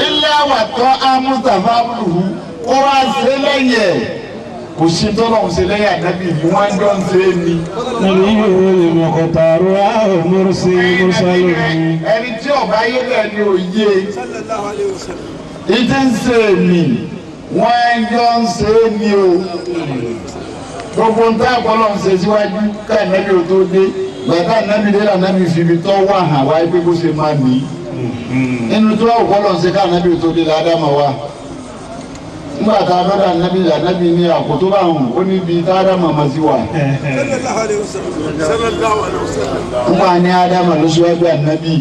Ilé àwàtọ́ Amústàfà Abúlùhù kó wá ṣe lẹ́yìn ẹ̀. Kò sí tọ́lọ́run ṣe lẹ́yìn ànábì ni wọ́n jọ ń ṣe é ni. نبيه المختار أو مرسل مرسل. Ẹni tí ọba yé bẹ́ẹ̀ ni òye. Ìdí ń ṣe mí, wọ́n jọ ń ṣe é ni o. Gbogbo ń tá àpọ́lọ́ ń ṣe síwájú ká ànábì ò tó dé. Bàtà ànábì dé lànábì fi ibi tọ́ wà hàn wáyé pé bó ṣe máa nìyí. Nínú tó wà kọ́ lọ́n ṣe ká ànábì tó dé ládàmà wa. Nígbà tá a lọ́dọ̀ ànábì ànábì ní àkótó bá hùn ó níbi tá ádámà máa sí wa. Nígbà ní ádámà ló ṣíwájú ànábì.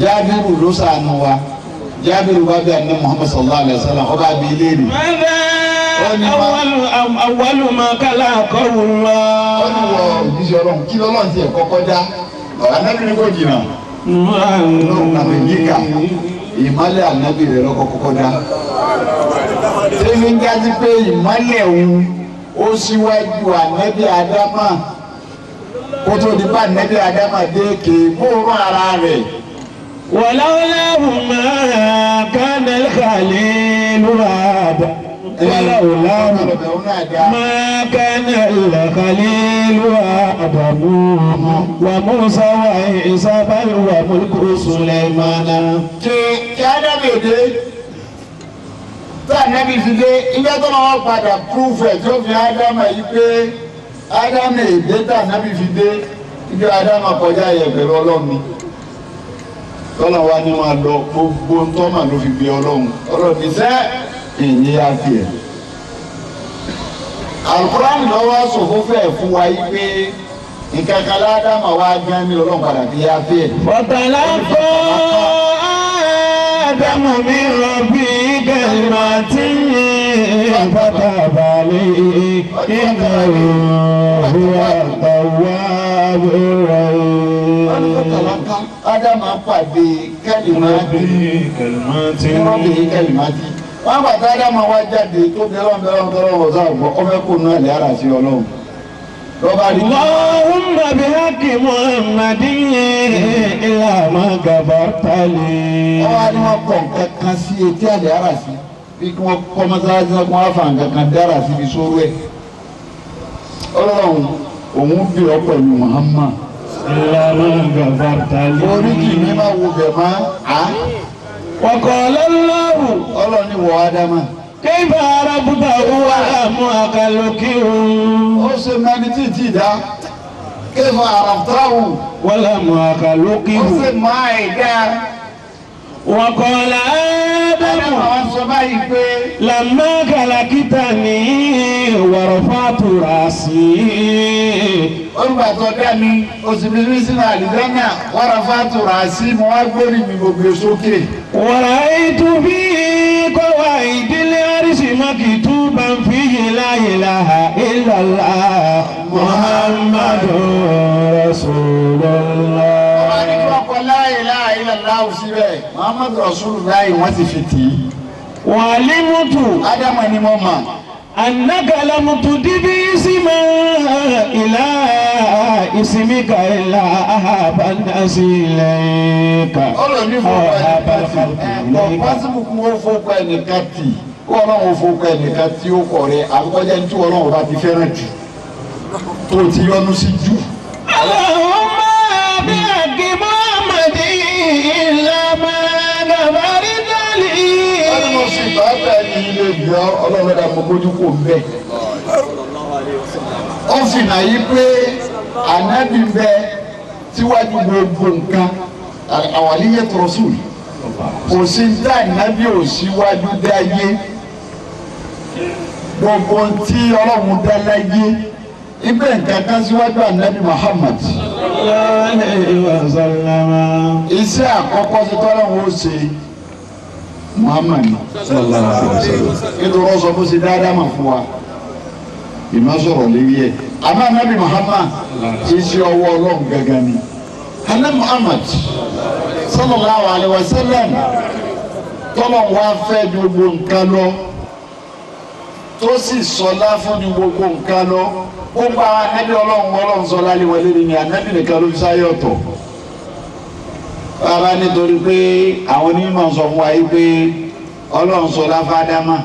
Jábìrù ló ṣàánú wa. Jábìrù bá bí ànábì Muhammad sallallahu alayhi wa sallam ọba bí léèrè. ماذا أول أول ما خلقه Ó ní الله. wọ òjíṣẹ́ Ọlọ́run kí lọ́lọ́run tiẹ̀ kọ́kọ́ dá. Ànábì ní kò jìnnà. Ọlọ́run kàmí yíkà. Ìmọ́lẹ̀ ànábì rẹ̀ lọ́kọ́ kọ́kọ́ dá. Ṣé ń jáde pé ìmọ́lẹ̀ òun ó síwájú ànábì Ádámà kó tó di bá ànábì Ádámà dé kéèkó ara rẹ̀. ولولاهما كان الخليل آدم ولولاهما ما كان الخليل آدم وموسى وعيسى بل وملك سليمان. Ṣé kí Ádámù dé tí ànábì fi dé ilé tó máa padà púrúfù ẹ̀ tó fi Ádámù yìí pé Ádámù èdè tí ànábì fi dé ibi Ádámù kọjá yẹ pẹ̀lú Ọlọ́run ni. Tọ́lá wa ni máa lọ gbogbo ntọ́mà ló fi gbé Ọlọ́run Ọlọ́run ní sẹ́ ìní á fi ẹ̀. Àlùkùránì lọ́wọ́ sòfófó ẹ̀ fún wa yìí pé nǹkan kan ládàmà wa gán ní Ọlọ́run padà fi á fi ẹ̀. فتلقى آدم من ربه كلمات فتاب عليه إنه هو التواب الرحيم. Ádámà pàdé kẹ́lìmáàtì كلمات rọ́bì kẹ́lìmáàtì. Wọ́n gbà tá Ádámà wá jáde tó bí ọlọ́run bẹ́ẹ̀ ọlọ́run tọ́lọ́run ọ̀sán àgbọ̀ ọmọ ẹ̀kọ́ náà lè ara sí ọlọ́run. Lọ́ba rí اللهم بحق محمد إلى ما غفرت لي. wọ́n wá ní wọ́n kọ̀ nǹkan kan sí etí àlè ara sí bí kí wọ́n kọ́ mọ́sálásí náà kí wọ́n á fa nǹkan kan dára síbi sórú ẹ̀. Ọlọ́run òun bí ọ pẹ̀lú Muhammad. إلا ما غفرت لي. Oríkì mi máa wo bẹ̀ mọ́ a. وقال الله Ọlọ́run ní wọ Ádámà. كيف عرفته ولم أخلقه. Ó ṣe mẹ́ni tí ì tí ì dá. Kéfà àràftáwù. ولم أخلقه. Ó ṣe máa ẹ̀ dá. وقال آدم Ádámà wá sọ báyìí pé لما خلقتني ورفعت رأسي olùgbà tó dá mi oṣù mi ní sínú àlùjánnà wàrà fàtúrà sí mo wá gbórí mi gbogbo sókè. ورأيت في قواعد العرش مكتوبا فيه لا إله إلا الله محمد رسول Wọ́n ní kí الله. wọ́n kọ la ilaha illallah síbẹ̀. Muhammadu Rasulullah wọ́n ti fi tì í. وعلمت Ádámù ni mo mà. أنك لم تضف اسما إلى اسمك إلا أحب الناس إليك. Ọlọ́run ní أو fowópamọ́ أحب الخلق ẹnìkan إليك. pọ́sibú kún ó fowópamọ́ ẹnìkan tì kó ọlọ́run ó fowópamọ́ ẹnìkan tí ó kọ̀ rẹ àbúkọ́jẹ́ ní tí ọlọ́run bá ti fẹ́ràn jù tó ti yọ́nú sí jù. اللهم بحق محمد إلا ما غفرت لي. Wọ́n ní mo sì bá bẹ́ẹ̀ ní ilé ìgbà ọlọ́run dà mọ́ mójú kò ń bẹ̀. Ó fi hàn yí pé ànábì ń bẹ síwájú gbogbo nǹkan àwàlíyé rasul kò sí dá ànábì ò síwájú dáyé gbogbo tí ọlọ́run dá láyé ibẹ̀ nǹkan kan síwájú ànábì Muhammad عليه وسلم. iṣẹ́ àkọ́kọ́ sí tọ́lọ́run ó ṣe Muhammad ni nítorí ó sọ bó ṣe dáadáa mà fún wa ìmọ̀ sọ̀rọ̀ lérí ẹ̀ àmọ́ anabi Muhammad iṣẹ́ ọwọ́ ọlọ́run gangan ni anabi Muhammad sallallahu alaihi wasallam tọ́lọ̀ wá fẹ́ ju gbogbo nǹkan lọ tó sì sọlá fún ju gbogbo nǹkan lọ gbogbo àwọn anabi ọlọ́run ọlọ́run sọlá lé wọlé ni anabi nìkan ló fi sáyé ọ̀tọ̀ bàbá nítorí pé àwọn onímọ̀ sọ fún wa yìí pé ọlọ́run sọ láfádámà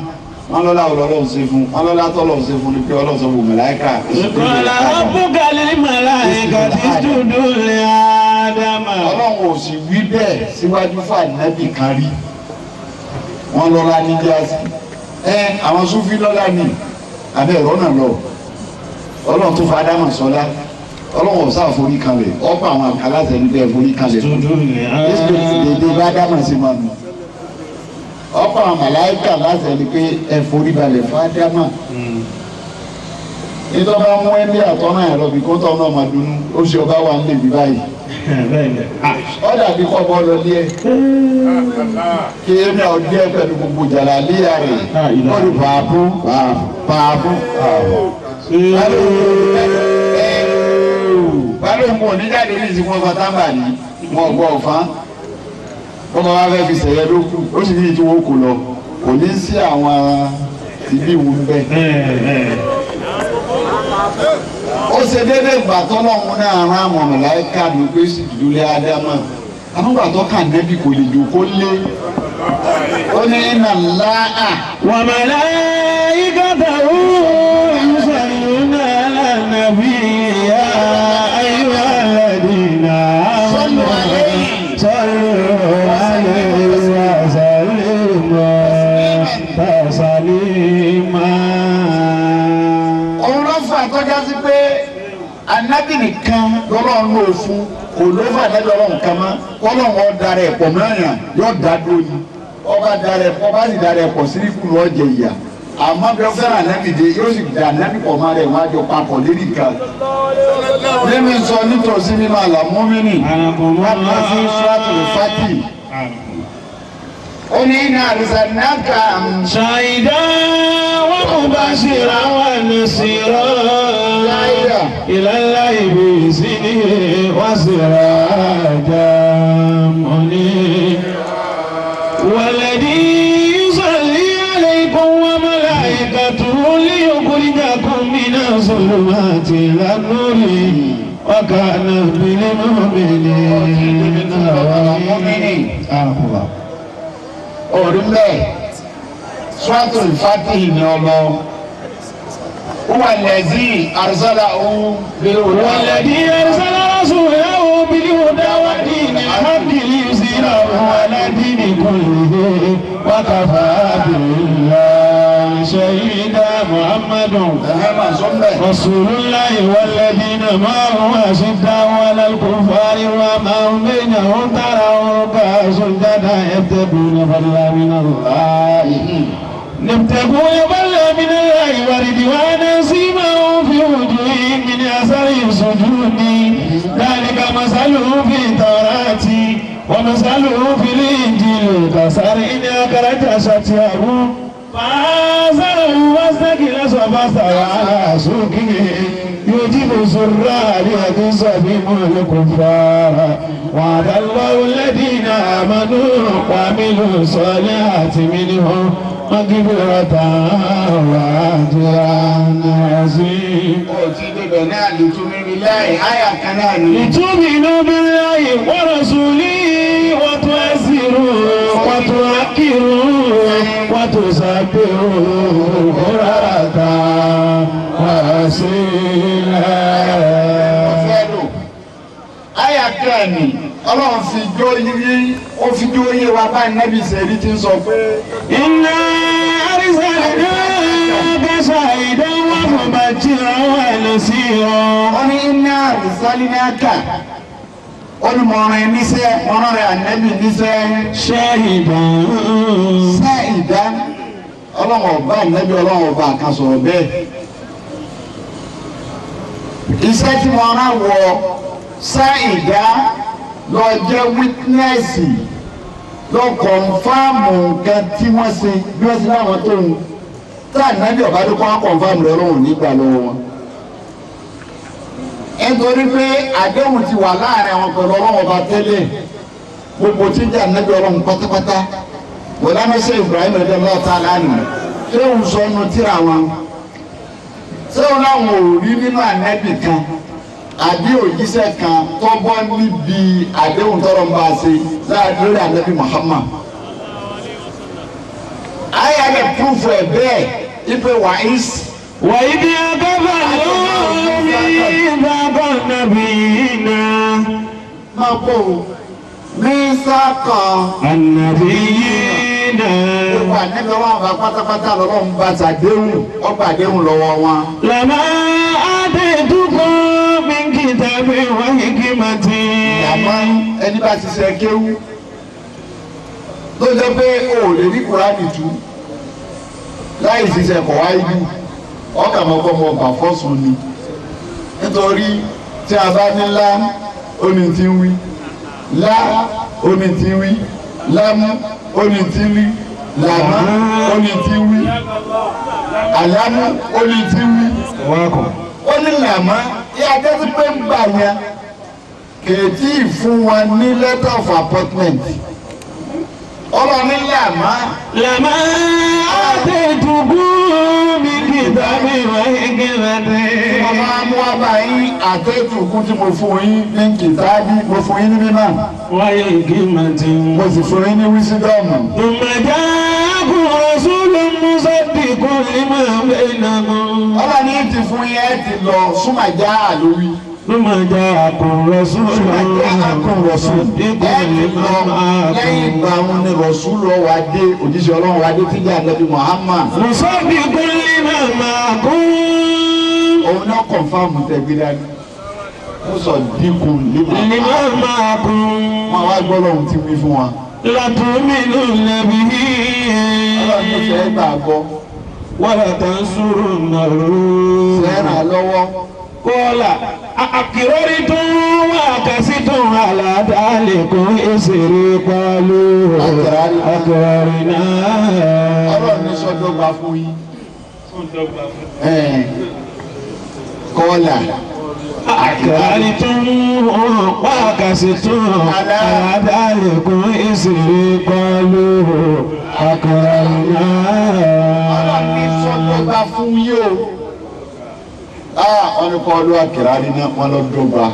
wọn lọ́la ọlọ́run ṣe fún wọn lọ́la tọ́lọ́run ṣe fún ni pé ọlọ́run sọ fún màláíkà. قال ربك للملائكة اسجدوا لآدم. Ọlọ́run ò sì wí bẹ́ẹ̀ síwájú fún ànábì kan rí wọn lọ́la ní gíláàsì ẹ àwọn súnfí lọ́la ní abẹ́ ẹ̀rọ náà lọ ọlọ́run tó fa ádámà sọlá ọlọ́run ò sáà forí kanlẹ̀ ọ̀pọ̀ àwọn aláṣẹ ní bẹ́ẹ̀ forí kanlẹ̀ fún اسجدوا لآدم. dédé bá dámà sí máa nù ọ̀pọ̀ àwọn màláìkà láti ẹni pé ẹ forí balẹ̀ fún ádámà nítorí bá mú ẹni àtọ́nà ẹ̀rọ bí kótó náà máa dunnú ó ṣe ọba wà nílé bí báyìí ó dàbí kọ́ bọ́ lọ díẹ̀ kí èmi ọ̀ díẹ̀ pẹ̀lú gbogbo jàlálíyà rẹ̀ ó ní pàápù pàápù pàápù. Balógun kò ní jáde ní ìsìnkú ọba tábà ní wọn gbọ́ ọ̀fán wọ́n bá fẹ́ fi sẹ̀yẹ ló kù ó sì ní ìtí wọn kò lọ kò ní sí àwọn tìbí ìwú ń bẹ. Ó ṣe déédéé ìgbà tọ́lọ́hún náà rán àwọn màláíkà ní pé sì dúdú lé ádámà àmúgbà tó kà nẹ́bí kò lè jòkó lé ó ní iná láà وملائكته يصلون على النبي يا أيها الذين آمنوا صلوا عليه وسلموا تسليما. Òun ló fà tọ́já sí pé anábì nìkan lọ́lọ́run ló fún kò ló fà lẹ́jọ́ ọlọ́run kan mọ́ kọ́lọ́run ó darẹ̀ pọ̀ mọ́yàn yóò dá dúró ni ọba darẹ̀ pọ̀ bá sì darẹ̀ pọ̀ síríkù lọ́ọ́ jẹ ìyà àmọ́ bí wọ́n fẹ́ràn anábì dé yóò sì dá anábì pọ̀ mọ́ rẹ̀ wọ́n á jọ papọ̀ lérí kan. Mímí sọ nítòsí mímọ́ àlàmúmínì wọ́n lọ sí suratul Fati ó ní iná àrísànáka شهيدا ومبشرا ونصيرا إلى الله بإذنه وسراجا منيرا والذي يصلي عليكم وملائكته ليخرجكم من الظلمات إلى النور وكان بالمؤمنين رحيما. Orí bẹ́ẹ̀ suratul Fatihi ni ọlọ wà lẹ́zí arsala òun bíi والذي أرسل رسوله بالهدى ودين الحق ليظهره على الدين كله وكفى بالله شهيدا. محمد ẹ̀hẹ́ máa sọ mbẹ́. رسول الله والذين معه أشداء على الكفار رحماء بينهم تراهم ركعا سجدا يبتغون فضلا من الله يبتغون فضلا من الله ورضوانا سيماهم في وجوههم من أثر السجود ذلك مثلهم في التوراة ومثلهم في الإنجيل كزرع أخرج شطأه فآزره واستغلظ فاستوى على سوقه يجيب الزراع ليغيظ بهم الكفار وعد الله الذين آمنوا وعملوا الصالحات منهم مغفرة وأجرا عظيما. Ó ti débẹ̀ náà لتؤمنوا بالله àyà kan náà ni. لتؤمنوا بالله ورسوله وتعزروه وتوقروه وتسبحوه بكرة وأصيلا. Ọ̀fẹ́ lò. Àyà kan ni Ọlọ́run fi jó yí ó fi jó yé wa bá Nábì sẹ́rí ti ń sọ pé. إنا أرسلناك شاهدا ومبشرا ونذيرا. Wọ́n ní iná àrísálínákà ó ní mọ̀ràn ẹ̀ níṣẹ́ mọ̀ràn rẹ̀ ànábì níṣẹ́. شاهدا Ṣé ìdá Ọlọ́run ọba ànábì Ọlọ́run ọba kan sọ̀rọ̀ bẹ́ẹ̀. Iṣẹ́ tí mo rán wọ ṣé ìdá lọ jẹ́ wítínẹ́sì lọ kọ̀nfàmù nǹkan tí wọ́n ṣe bí wọ́n ṣe láwọn tó ń tá ànábì ọba tó kọ́ kọ̀nfàmù rẹ̀ Ọlọ́run nígbà lọ́wọ́ wọn. Nítorí pé àdéhùn ti wà láàrin àwọn pẹ̀lú Ọlọ́run ọba tẹ́lẹ̀ gbogbo tí ń jẹ́ ànábì Ọlọ́run pátápátá wọlámẹsẹ Ibrahim rẹ lọ́ta lánàá ṣé òun sọ ọ́nù tíra wọn ṣé òun láwọn ò rí nínú ànábì kan àbí òjíṣẹ́ kan tó bọ́ níbi àdéhùn tọrọ ń bá a ṣe lórí ànábì Muhammad ayé alẹ́ púrúfù ẹ̀ bẹ́ẹ̀ ipe wà ís. وإذ أخذ الله ميثاق النبيين Máa bọ̀ o ní sákan النبيين gbogbo ànábì Ọlọ́run bá pátápátá lọ́lọ́run bá ṣàdéhùn ọgbà àdéhùn lọ́wọ́ wọn. لما آتيتكم من كتاب وحكمة Àmọ́ ẹni bá ṣiṣẹ́ kéwú tó jẹ́ pé o ò lè rí Kùránì tú láì ṣiṣẹ́ kọ̀ wá ibi ọkà mọ́kọ́ mọ́ bà fọ́sùn ni nítorí tí a bá ní lá ó ní ti ń wí lá ó ní ti ń wí lámú ó ní ti ń wí làmá ó ní ti ń wí àlámú ó ní ti ń wí ó ní làmá yá dẹ́sí pé ń gbà yẹn kèétí fún wọn ní letter of appointment ọlọ́ni làmá لما آتيتكم من كتاب وحكمة mo máa mú wá bá yín àtẹ́tùkú tí mo fún yín ní kìtàbí mo fún yín ní mímọ́ وحكمة mo sì fún yín ní wísídọ́ọ̀mù. ثم جاءكم رسول مصدق لما بينكم ọlọ́ni ti fún yín ẹ ti lọ súnmàjá àlórí ثم جاءكم رسول súnmàjá àkùn rọ̀sùn مصدق ẹ ti لما lọ lẹ́yìn معكم ìgbà wọn ni rọ̀sùn lọ wá dé òjíṣẹ́ Ọlọ́run wá dé tíjà Ànábì Muhammad مصدق لما معكم òun náà kọ̀nfàmù tẹ̀ gbé dání ó sọ dínkù لما nígbà معكم wọn wá gbọ́ lọ́hùn tí wí fún wa. لتؤمنن به Ọlọ́run ló fẹ́ gbàgbọ́ ولتنصرنه fẹ́ràn lọ́wọ́. قال أأقررتم وأخذتم على ذلكم إصري قالوا أقررنا Ọlọ́run ní sọ́dọ́gba fún yín. Ẹ̀ẹ́n. Kọ́là أقررتم وأخذتم على ذلكم إصري قالوا أقررنا Ọlọ́run ní sọ́dọ́gba fún yín o. Wọ́n ní kọ́ ọdún àkìrá ní náà wọ́n lọ dọ́gba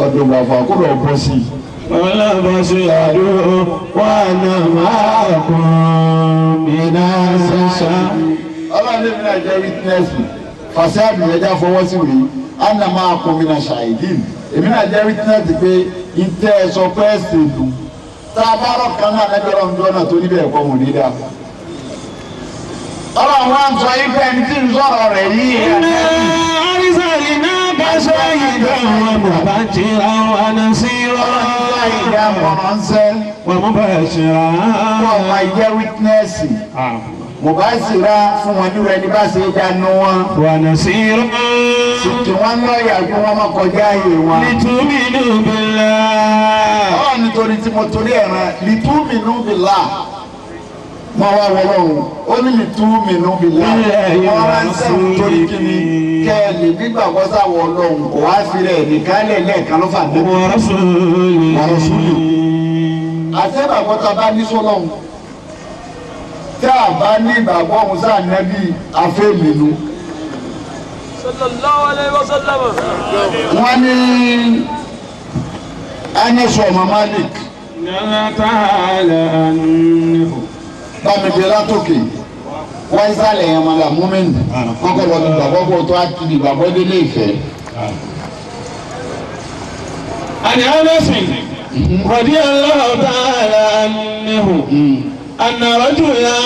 ọdọ́gba fún akúrò ọ̀bọ sí i. ولا بشهدوا وأنا معكم من الشاهدين. Ọlọ́run ní mi náà jẹ́ wítínẹ́sì fàṣẹ́àbì ẹja fọwọ́ sí wèé àná máa kún mi náà ṣàìdín èmi náà jẹ́ wítínẹ́sì pé ìtẹ́ ẹ sọ pé ẹ sì lù tá a bá rọ̀ kan náà lẹ́gbẹ̀rún ọ̀hún jọ́nà tó níbẹ̀ ẹ̀kọ́ mò ní dáa. Ọlọ́run wá ń sọ yí pé ẹni tí ń sọ̀rọ̀ rẹ̀ yìí إنا أرسلناك شاهدا ومبشرا ونصيرا ìdá mọ̀ràn ṣẹ́ ومبشرا wọ́n máa jẹ́ wítínẹ́sì mo bá sì ra fún wọn níwẹ̀ ní bá ṣe dánú wọn ونصيرا sì kí wọ́n lọ́ọ̀yà kí wọ́n má kọjá ààyè wọn. لتؤمنوا بالله Ọlọ́run nítorí tí mo torí ẹ̀ràn lìtúmínú bìlá Mọ wá wọlọ́run ó ní lè tú mi nù mí lá wọ́n ránṣẹ́ torí kí ni kẹ́ ẹ lè nígbàgbọ́ sáwọ́ ọlọ́run kò wá fi rẹ̀ nìkan lẹ̀ lẹ́ẹ̀kan ló fà nẹ́bí. ورسوله. Àti ìgbàgbọ́ tá a bá ní sọ́lọ́run tí a bá ní ìgbàgbọ́ òun sáà nẹ́bí afẹ́mìnú. Sallallahu alayhi wa sallam. Wọ́n ní Anas ọmọ Malik الله تعالى عنه. bámidé látòkè wọ́n ń sálẹ̀ yẹn máa là múmínì kọ́kọ́ lọ gbàgbọ́ kó tó á ti gbàgbọ́ délé ìfẹ́. عن أنس رضي الله تعالى عنه أن رجلا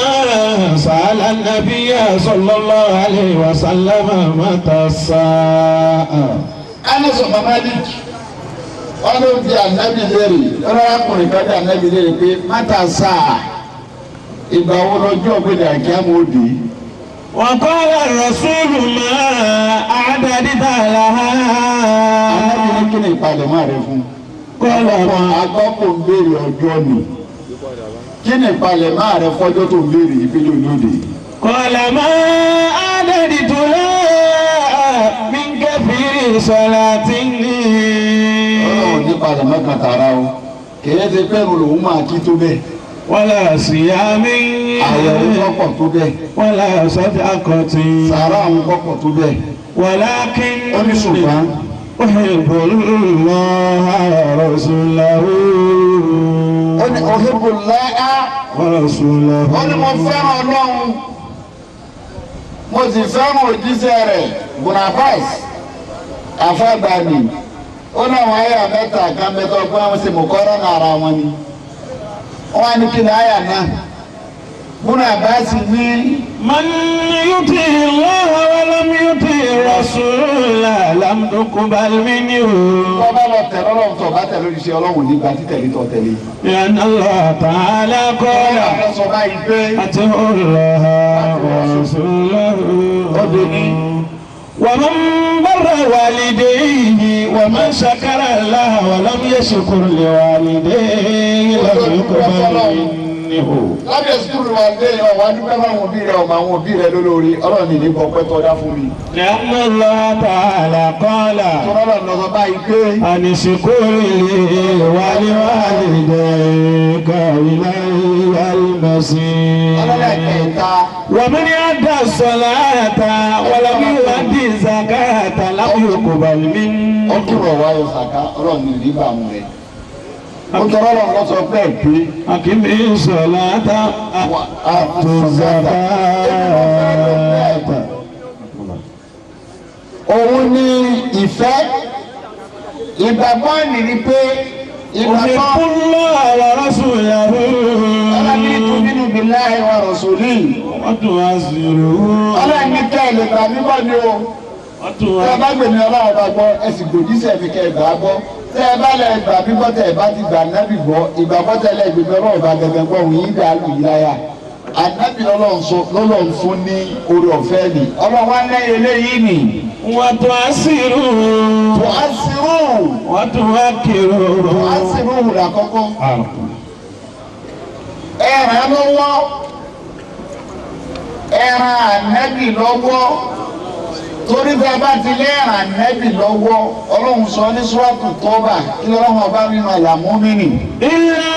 سأل النبي صلى الله عليه وسلم متى الساعة. Anas ọmọ Malik wọ́n ló fi ànábì léèrè ọlọ́kùnrin kan bí ànábì léèrè pé mátà sáà ìgbà wo lọ́jọ́ ògbéde àkíyàmó òde. وقال الرسول ما أعددت لها. Ànábì ní kí ni ìpalẹ̀mọ́ rẹ fún. قال ما Agbọ́pọ̀ ń béèrè ọjọ́ ni kí ni ìpalẹ̀mọ́ rẹ fọ́jọ́ tó ń béèrè ìpínlẹ̀ olóde. قال ما أعددت لها من كثير صلاة. Ọlọ́run ní ìpalẹ̀mọ́ kan tààrà o kìí ṣe pé òun máa kí tó bẹ́ẹ̀ ولا صيام àyẹ̀wò kọ́pọ̀ tó bẹ́ẹ̀ ولا صدقة sàrà àwọn kọ́pọ̀ tó bẹ́ẹ̀. ولكن Ó ní ṣùgbọ́n أحب الله ورسوله. Ó ní òhìbùláà ورسوله. Ó ní mo fẹ́ràn Ọlọ́run mo sì fẹ́ràn òjíṣẹ́ rẹ̀ Bonafas àfàgbàní ó ní àwọn àyà mẹ́ta kan mẹ́ta pé wọ́n sì mú kọ́rọ́ ní ara wọn ni wọ́n á ní kí ni àyà náà Bonafas ní من يطع الله ولم يطع الرسول لم تقبل منه. Wọ́n bá lọ tẹ̀lé Ọlọ́run tó bá tẹ̀lé òjíṣẹ́ Ọlọ́run nígbà títẹ̀lé tó tẹ̀lé. لأن الله تعالى قال Ọlọ́run sọ báyìí pé أطيعوا الله ورسوله. ومن بر والديه ومن شكر الله ولم يشكر لوالديه لم يقبل منه. Lábẹ́ sukùlù wa dé ọ̀wá dúpẹ́ fáwọn òbí rẹ̀ ọmọ àwọn òbí rẹ̀ lólórí Ọlọ́run ní nípa ọpẹ́ tó dá fún mi. لأن الله تعالى قال Tọ́lá lọ sọ báyìí pé أن اشكر لي ولوالديك إلي المصير. ọlọ́lẹ̀ kẹta ومن أدى الصلاة ولم يؤدي الزكاة لم يقبل منه. Ó kúrò wáyọ sàká Ọlọ́run ní nígbà mú rẹ̀. Ó tọ́lá lọ sọ bẹ́ẹ̀ pé أقم الصلاة وآت الزكاة. Òun ní ìfẹ́ ìgbàgbọ́ ní ni pé ìgbàgbọ́ أحب الله ورسوله. Ọlọ́ni tu'minu billahi wa rasulihi. وتعزروه. Ọlọ́ni kẹ́ ẹ̀ lè gbà mí bọ́ ni o. Tẹ́ ẹ bá gbèmí Ọlọ́run bá gbọ́ ẹ sì gbòjíṣẹ́ mi kẹ́ ẹ gbà á gbọ́. Tẹ́ ẹ bá lẹ gbà mí gbọ́ tẹ́ ẹ bá ti gbà nábì gbọ́ ìgbàgbọ́ tẹ́lẹ̀ gbèmí Ọlọ́run bá gẹ́gẹ́ gbọ́ òun yìí dà lù yìí láyà. Ànábì lọ́lọ́run fún ní orí ọ̀fẹ́ ni. Ọlọ́run wá lẹ́yìn eléyìí nì. وتعزروه. Tu'azziruhu. وتوكروه. Tu'azziruhu làkọ́kọ́. Ẹ ràn án lọ́wọ́ ẹ ràn ànábì lọ́wọ́ torí bí a bá ti lé ràn ànábì lọ́wọ́ Ọlọ́run sọ ní Suratu Tawba kí lọ́wọ́ ọba nínú àlàmúmínì. إلا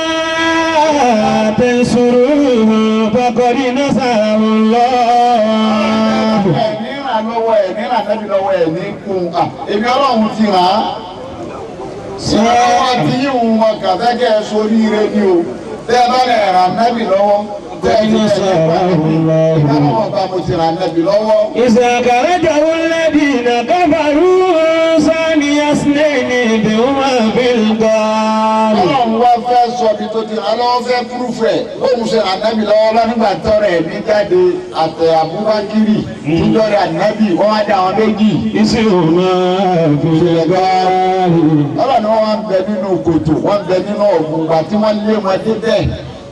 تنصروه فقد نصره الله. Ẹ̀ní ràn lọ́wọ́ ẹ̀ní ràn ànábì lọ́wọ́ ẹ̀ní kún un èmi Ọlọ́run ti ràn án. Ìrànlọ́wọ́ àti yíwùn wọn kàfẹ́kẹ́ sórí ire ni o tẹ́ ẹ bá lè ràn ànábì lọ́wọ́ tẹ́ ẹ ti tẹ̀lé ìrànlọ́wọ́ ọba mo ti ràn ànábì lọ́wọ́. إذا خرجه الذين كفروا ثاني اثنين إذ هما في الغار. Ọlọ́run wá fẹ́ sọ ibi tó ti ràn lọ́wọ́ fẹ́ púrúfù ẹ̀ bóun ṣe ràn nábì lọ́wọ́ lọ́nígbà tọrọ ẹ̀mí jáde àtẹ Abubakiri tíjọ́rẹ̀ ànábì wọ́n wá dá àwọn méjì. إذ هما في الغار. Ọlọ́run wọn wá ń bẹ nínú kòtò wọ́n ń bẹ nínú ọ̀gbùn ìgbà tí wọ́n lé wọn débẹ̀.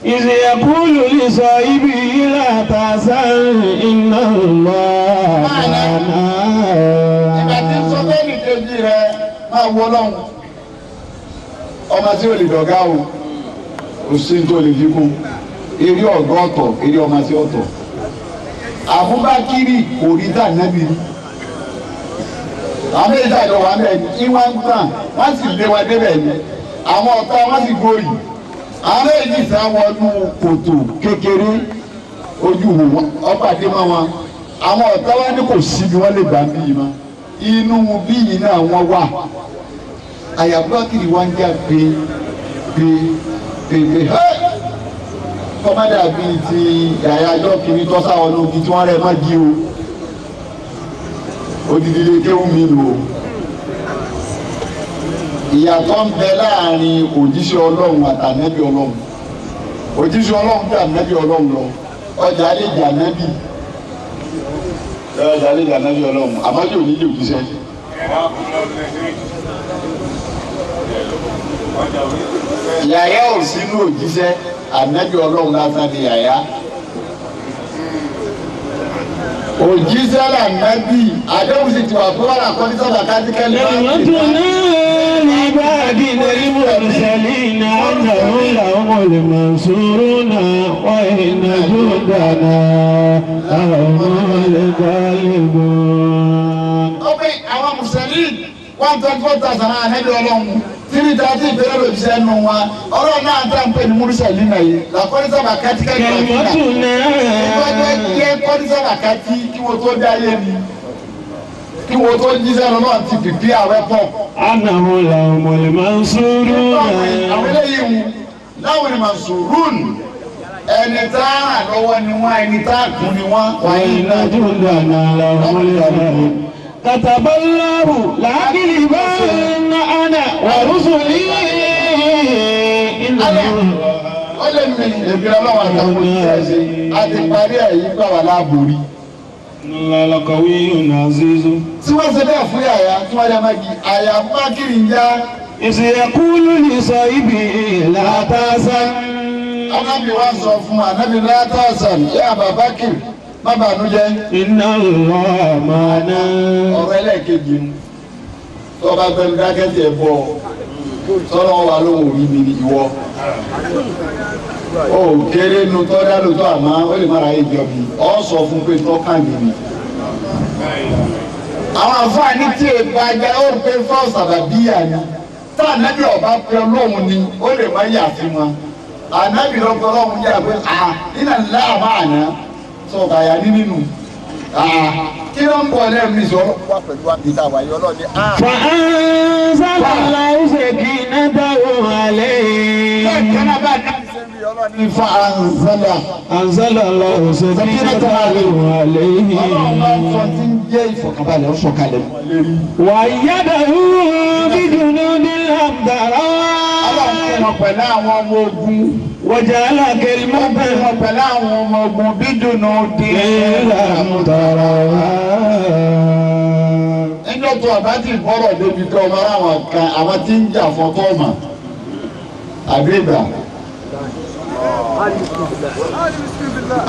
إذ يقول لصاحبه لا تحزن إن الله معنا. Ìgbà tí sọ bẹ́ẹ̀ kejì rẹ̀ máa wọ Ọlọ́run ọmọ tí ò lè dọ̀gá o kò sí tó lè fi kún. Eré ọ̀gá ọ̀tọ̀, eré ọmọ sí ọ̀tọ̀. Abubakiri kò rí dà nẹ́bi rí. Àwọn méjì àjọ wà mẹ́rin ní wọ́n ń tàn, wọ́n sì lé wa débẹ̀ ni. Àwọn ọ̀tá wọ́n sì gòrì. Àwọn méjì sá wọnú kòtò kékeré ojú wọn ọ̀pàdé mọ́ wọn. Àwọn ọ̀tá wa ní kò síbi wọ́n lè gbà bí yìí mọ́. Inú bí yìí náà wọ́n wà. Àyà Abubakiri wá ń jà pé pé pé pé hẹ́ kọ́mádà bíi ti yàyà ajọ́ kìíní tọ́sà ọ̀nà ògì tí wọ́n rẹ̀ má jí o odidi lè kéwù mi lò ó. Ìyàtọ̀ ń bẹ láàrin òjíṣẹ́ Ọlọ́run àtànẹ́bí Ọlọ́run. Òjíṣẹ́ Ọlọ́run jẹ́ ànẹ́bí Ọlọ́run lọ, ọjà lè jẹ́ ànẹ́bí, ọjà lè jẹ́ ànẹ́bí Ọlọ́run, àmọ́ yóò ní lè òjíṣẹ́. Yàyà ò sínú òjíṣẹ́, ànẹ́bí Ọlọ́run lásán ni yàyà. Òjíṣẹ́ lànẹ́bí àdéhùn sì ti wà fún wàrà kọ́ni sábà kájíkẹ́lẹ́. كلمتنا لعبادنا المرسلين أنهم لهم المنصورون وإن جندنا لهم الغالبون. Ọpẹ́ àwọn mùsùlùmí 124,000 ànẹ́bí Ọlọ́run 330 ìbéèrè lòjíṣẹ́ nù wọn. Ọlọ́run náà tá ń pè ní mùsùlùmí náà yìí làkọ́ni sábà kájíkẹ́lẹ́. كلمتنا Ìgbọ́jọ́ jẹ́ kọ́ni sábà kájí kí wọ́n tó dáyé ni kí wọ́n tó jíṣẹ́ lọ́nà ti pìpì àwẹ̀ pọ̀. أنهم لهم المنصورون. Àwọn eléyìí ń láwọn ni màsùrùn ẹni tá a lọ́wọ́ ni wọ́n, ẹni tá a kún ni wọ́n. وإن جندنا لهم الغالبون. كتب الله لأغلبن أنا ورسلي إن Ó lè mi èmi ọlọ́wọ́ àtàwọn òṣìṣẹ́ ṣe a ti parí ẹ̀ yí gbà wá láàbòrí. الله لقوي عزيز. Tí wọ́n ṣe bẹ́ẹ̀ fún yàyà tí wọ́n yà máa gi àyà mákìrì ń yá. إذ يقول لصاحبه لا تحزن. Anábì wa sọ fún anábì látàsán yá Babakir má bànújẹ́. إن الله معنا. Ọ̀rọ̀ ẹlẹ́ẹ̀kejì nu tó bá gbẹnu dákẹ́tì ẹ̀ bọ̀ sọ́nà wà lóhùn òrí mi ni ìwọ. Ó kéré nu tọ́ dá lóòótọ́ àmọ́ ó lè má ra ìjọ mi ọ sọ fún pé tọ́kàn mi ni. Àwọn àǹfààní tí èèpà ajá ó pé fáwọn sàbàbíyà ni tá ànábì ọba pé Ọlọ́run ni ó lè má yà sí wọn. Ànábì lọ pé Ọlọ́run yà pé à nínà ńlá àmà àná sọ kàyà ní nínú. Kí ló ń bọ̀ lẹ́nu ní sọ wá pẹ̀lú àbíta wáyé Ọlọ́run ní à. فأنزل الله سكينته عليه. Lẹ́ẹ̀kan náà bá ní ní fa ànzálà. أنزل الله سكينته عليه. Ọlọ́run bá ń sọ tí ń jẹ́ ìfọ̀kànbalẹ̀ ó sọ̀kalẹ̀ lérí. وأيده بجنود لم Ọlọ́run fún تروها. wọn pẹ̀lú àwọn ọmọ ogun. وجعل Wọ́n fún كلمة wọn pẹ̀lú àwọn ọmọ ogun bídùnú dín. لم تروها. Níjọ́ tó ọba ti bọ́rọ̀ débi pé ọmọ aráwọn kan àwọn tí ń jà fún tọ́ọ̀mà àbí ìgbà.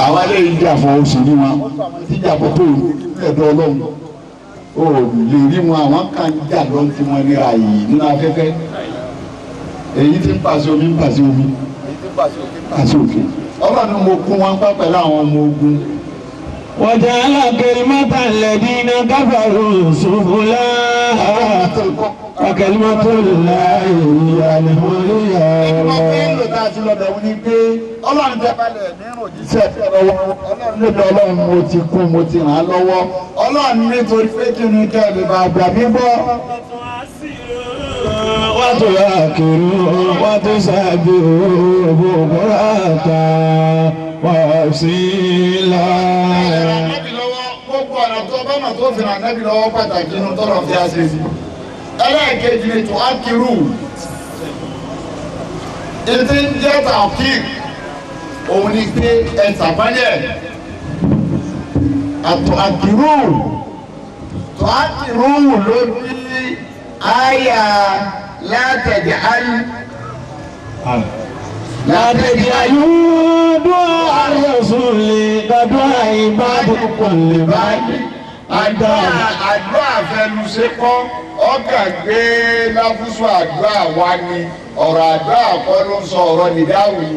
Àwọn eléyìí ń jà fún oṣù ní wọn tí ń jà fún tó ẹ̀dọ́ Ọlọ́run. O lè rí wọn àwọn kan jà lọ tí wọ́n níra yìí nínú afẹ́fẹ́. Èyí tí ń pàṣẹ omi ń pàṣẹ omi. Pàṣẹ òkè. Ọlọ́run mo kún wọn pẹ́ pẹ̀lú àwọn ọmọ ogun. وجعل كلمة الذين كفروا السفلى وكلمة الله هي العليا. Ìgbà pé ń lò tá a ti lọ bẹ̀rù ni pé Ọlọ́run tẹ́ balẹ̀ nínú òjíṣẹ́ lọ́wọ́. Ọlọ́run níbi Ọlọ́run mo ti kún mo ti ràn án lọ́wọ́. Ọlọ́run nítorí pé kí ni kẹ́ ẹ lè bá gbà mí gbọ́. وتذاكروا وتسبحوا بكرة وأصيلا. Ànábì lọ́wọ́ gbogbo ọ̀nà tó bá mà tó fi ràn Ànábì lọ́wọ́ pàtàkì inú tọ́lọ̀ fi á ṣe sí. Ẹlẹ́ẹ̀kejì ni tó á kiri. Ètí ń jẹ́ tàkìk òun ni pé ẹ tàbálẹ̀ àtọ̀ àkìrú tó àkìrú ló bí àyà látẹ̀jẹ̀ àlù. لا تجعلوا دعاء الرسول كدعاء بعضكم لبعض. Àdúrà àdúrà fẹnusẹ kọ́ ọkà gbé láfúsù àdúrà wa ni ọ̀rọ̀ àdúrà kọ́ ló ń sọ ọ̀rọ̀ nìdáwì.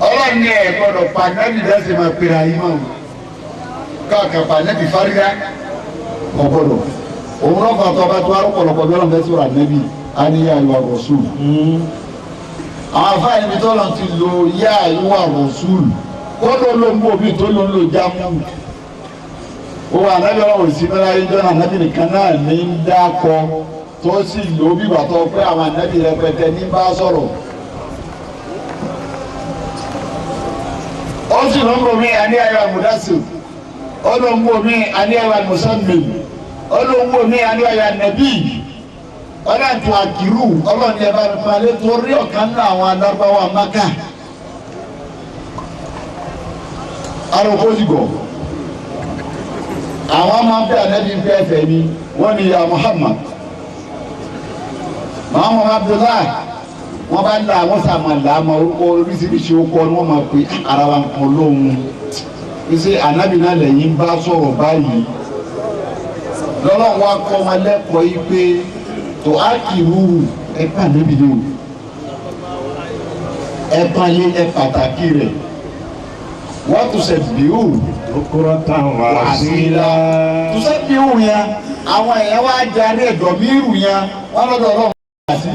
Ọlọ́run ní ẹ̀ gbọ́dọ̀ pa nẹ́bí lẹ́sìn máa pera yín mọ́ o. Káàkiri pa nẹ́bí fárígá kò gbọ́dọ̀. Òun náà fàtọ́ bá tó arúgbọ̀lọpọ̀ bí ọlọ́run fẹ́ sọ̀rọ̀ ànẹ́bí á ní yá ìwà rọ̀ṣùl. Àwọn afáàní ibi tọ́lọ̀ ti lo yá ìwà rọ̀ṣùl. Kó ló ló ń bò bí tó ló ń lo jámù. Òun ànábì ọlọ́run sí mẹ́ra yín jọ́nà ànábì nìkan náà ní ń dákọ tó sì lò ó bí bàtọ́ pé àwọn ànábì rẹpẹtẹ ní bá sọ̀rọ̀. Ó sì ló ń bò mí àní ayọ̀ àmúdásù ó ló ń bò mí àní ayọ̀ àmúsàmì ó ló ń bò mí àní ayọ̀ ànàbí ọlọ́ọ̀tún àkìrú ọlọ́ọ̀ni ẹ̀ bá mi palẹ̀ torí ọ̀kan náà àwọn alábáwá Mákà arúgbó sì gọ̀ àwọn máa ń bẹ ànábì ń bẹ ẹsẹ̀ ni wọ́n ní ya Muhammad Muhammad Abdullahi wọ́n bá la wọ́n sàmà làmà orúkọ oríṣiríṣi orúkọ ni wọ́n máa pe ara wa kan lóhun ṣe ànábì náà lẹ́yìn bá sọ̀rọ̀ báyìí lọ́lọ́run wa kọ́ wọn lẹ́kọ̀ọ́ yìí pé tó á kì í rúurú ẹ pa ànábì ni o ẹ pa lé ẹ pàtàkì rẹ̀ wọ́n tún ṣe bíú Bukuratan wa asila. tún ṣe bíú yẹn àwọn èèyàn wá darí ẹ̀dọ̀ mírù yẹn wọ́n lọ́dọ̀ ọlọ́run wá sí.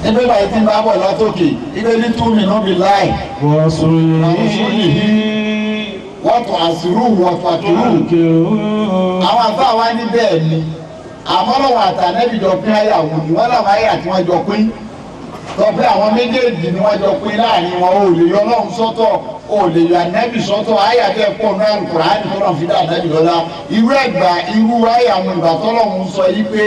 Ibi báyìí tí ń bá bọ̀ látòkè, ibi ní túmí náà bí láì. Rasulihi. Wọ́n tún àṣírù wọ́n tún àkírù. Àwọn àfáà wa ní bẹ́ẹ̀ ni. Àmọ́ lọ́wọ́ àtànẹ́bì jọ pín àyàwó ni wọ́n láwọn àyà tí wọ́n jọ pín. Sọ pé àwọn méjèèjì ni wọ́n jọ pín láàrin wọn, ò lè yọ Ọlọ́run sọ́tọ̀, ò lè yọ ànẹ́bì sọ́tọ̀, àyà bẹ́ẹ̀ pọ̀ ní Al-Kùránì tọ́lọ́run fi dá ànẹ́bì lọ́lá. Irú ẹ̀gbà irú àyà àwọn ìgbà tọ́lọ́run sọ yí pé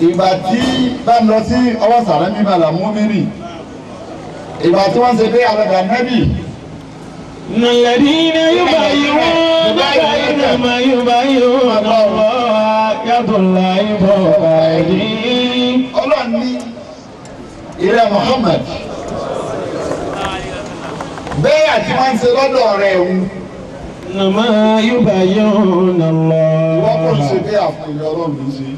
ìgbà tí bá ń lọ sí ọwọ́ sàrẹ́ mímọ́ làmú mírì. Ìgbà tí wọ́n ṣe pé àlọ́dà ànẹ́bì. الذين يبايعونك إنما يبايعون الله يد الله فوق أيديهم. Ọlọ́run ní ìrẹ́ Muhammad bẹ́ẹ̀ àti wọ́n ń ṣe lọ́dọ̀ rẹ̀ ń إنما يبايعون wọ́n kò ṣe الله bí àfihàn ọlọ́run ló ṣe.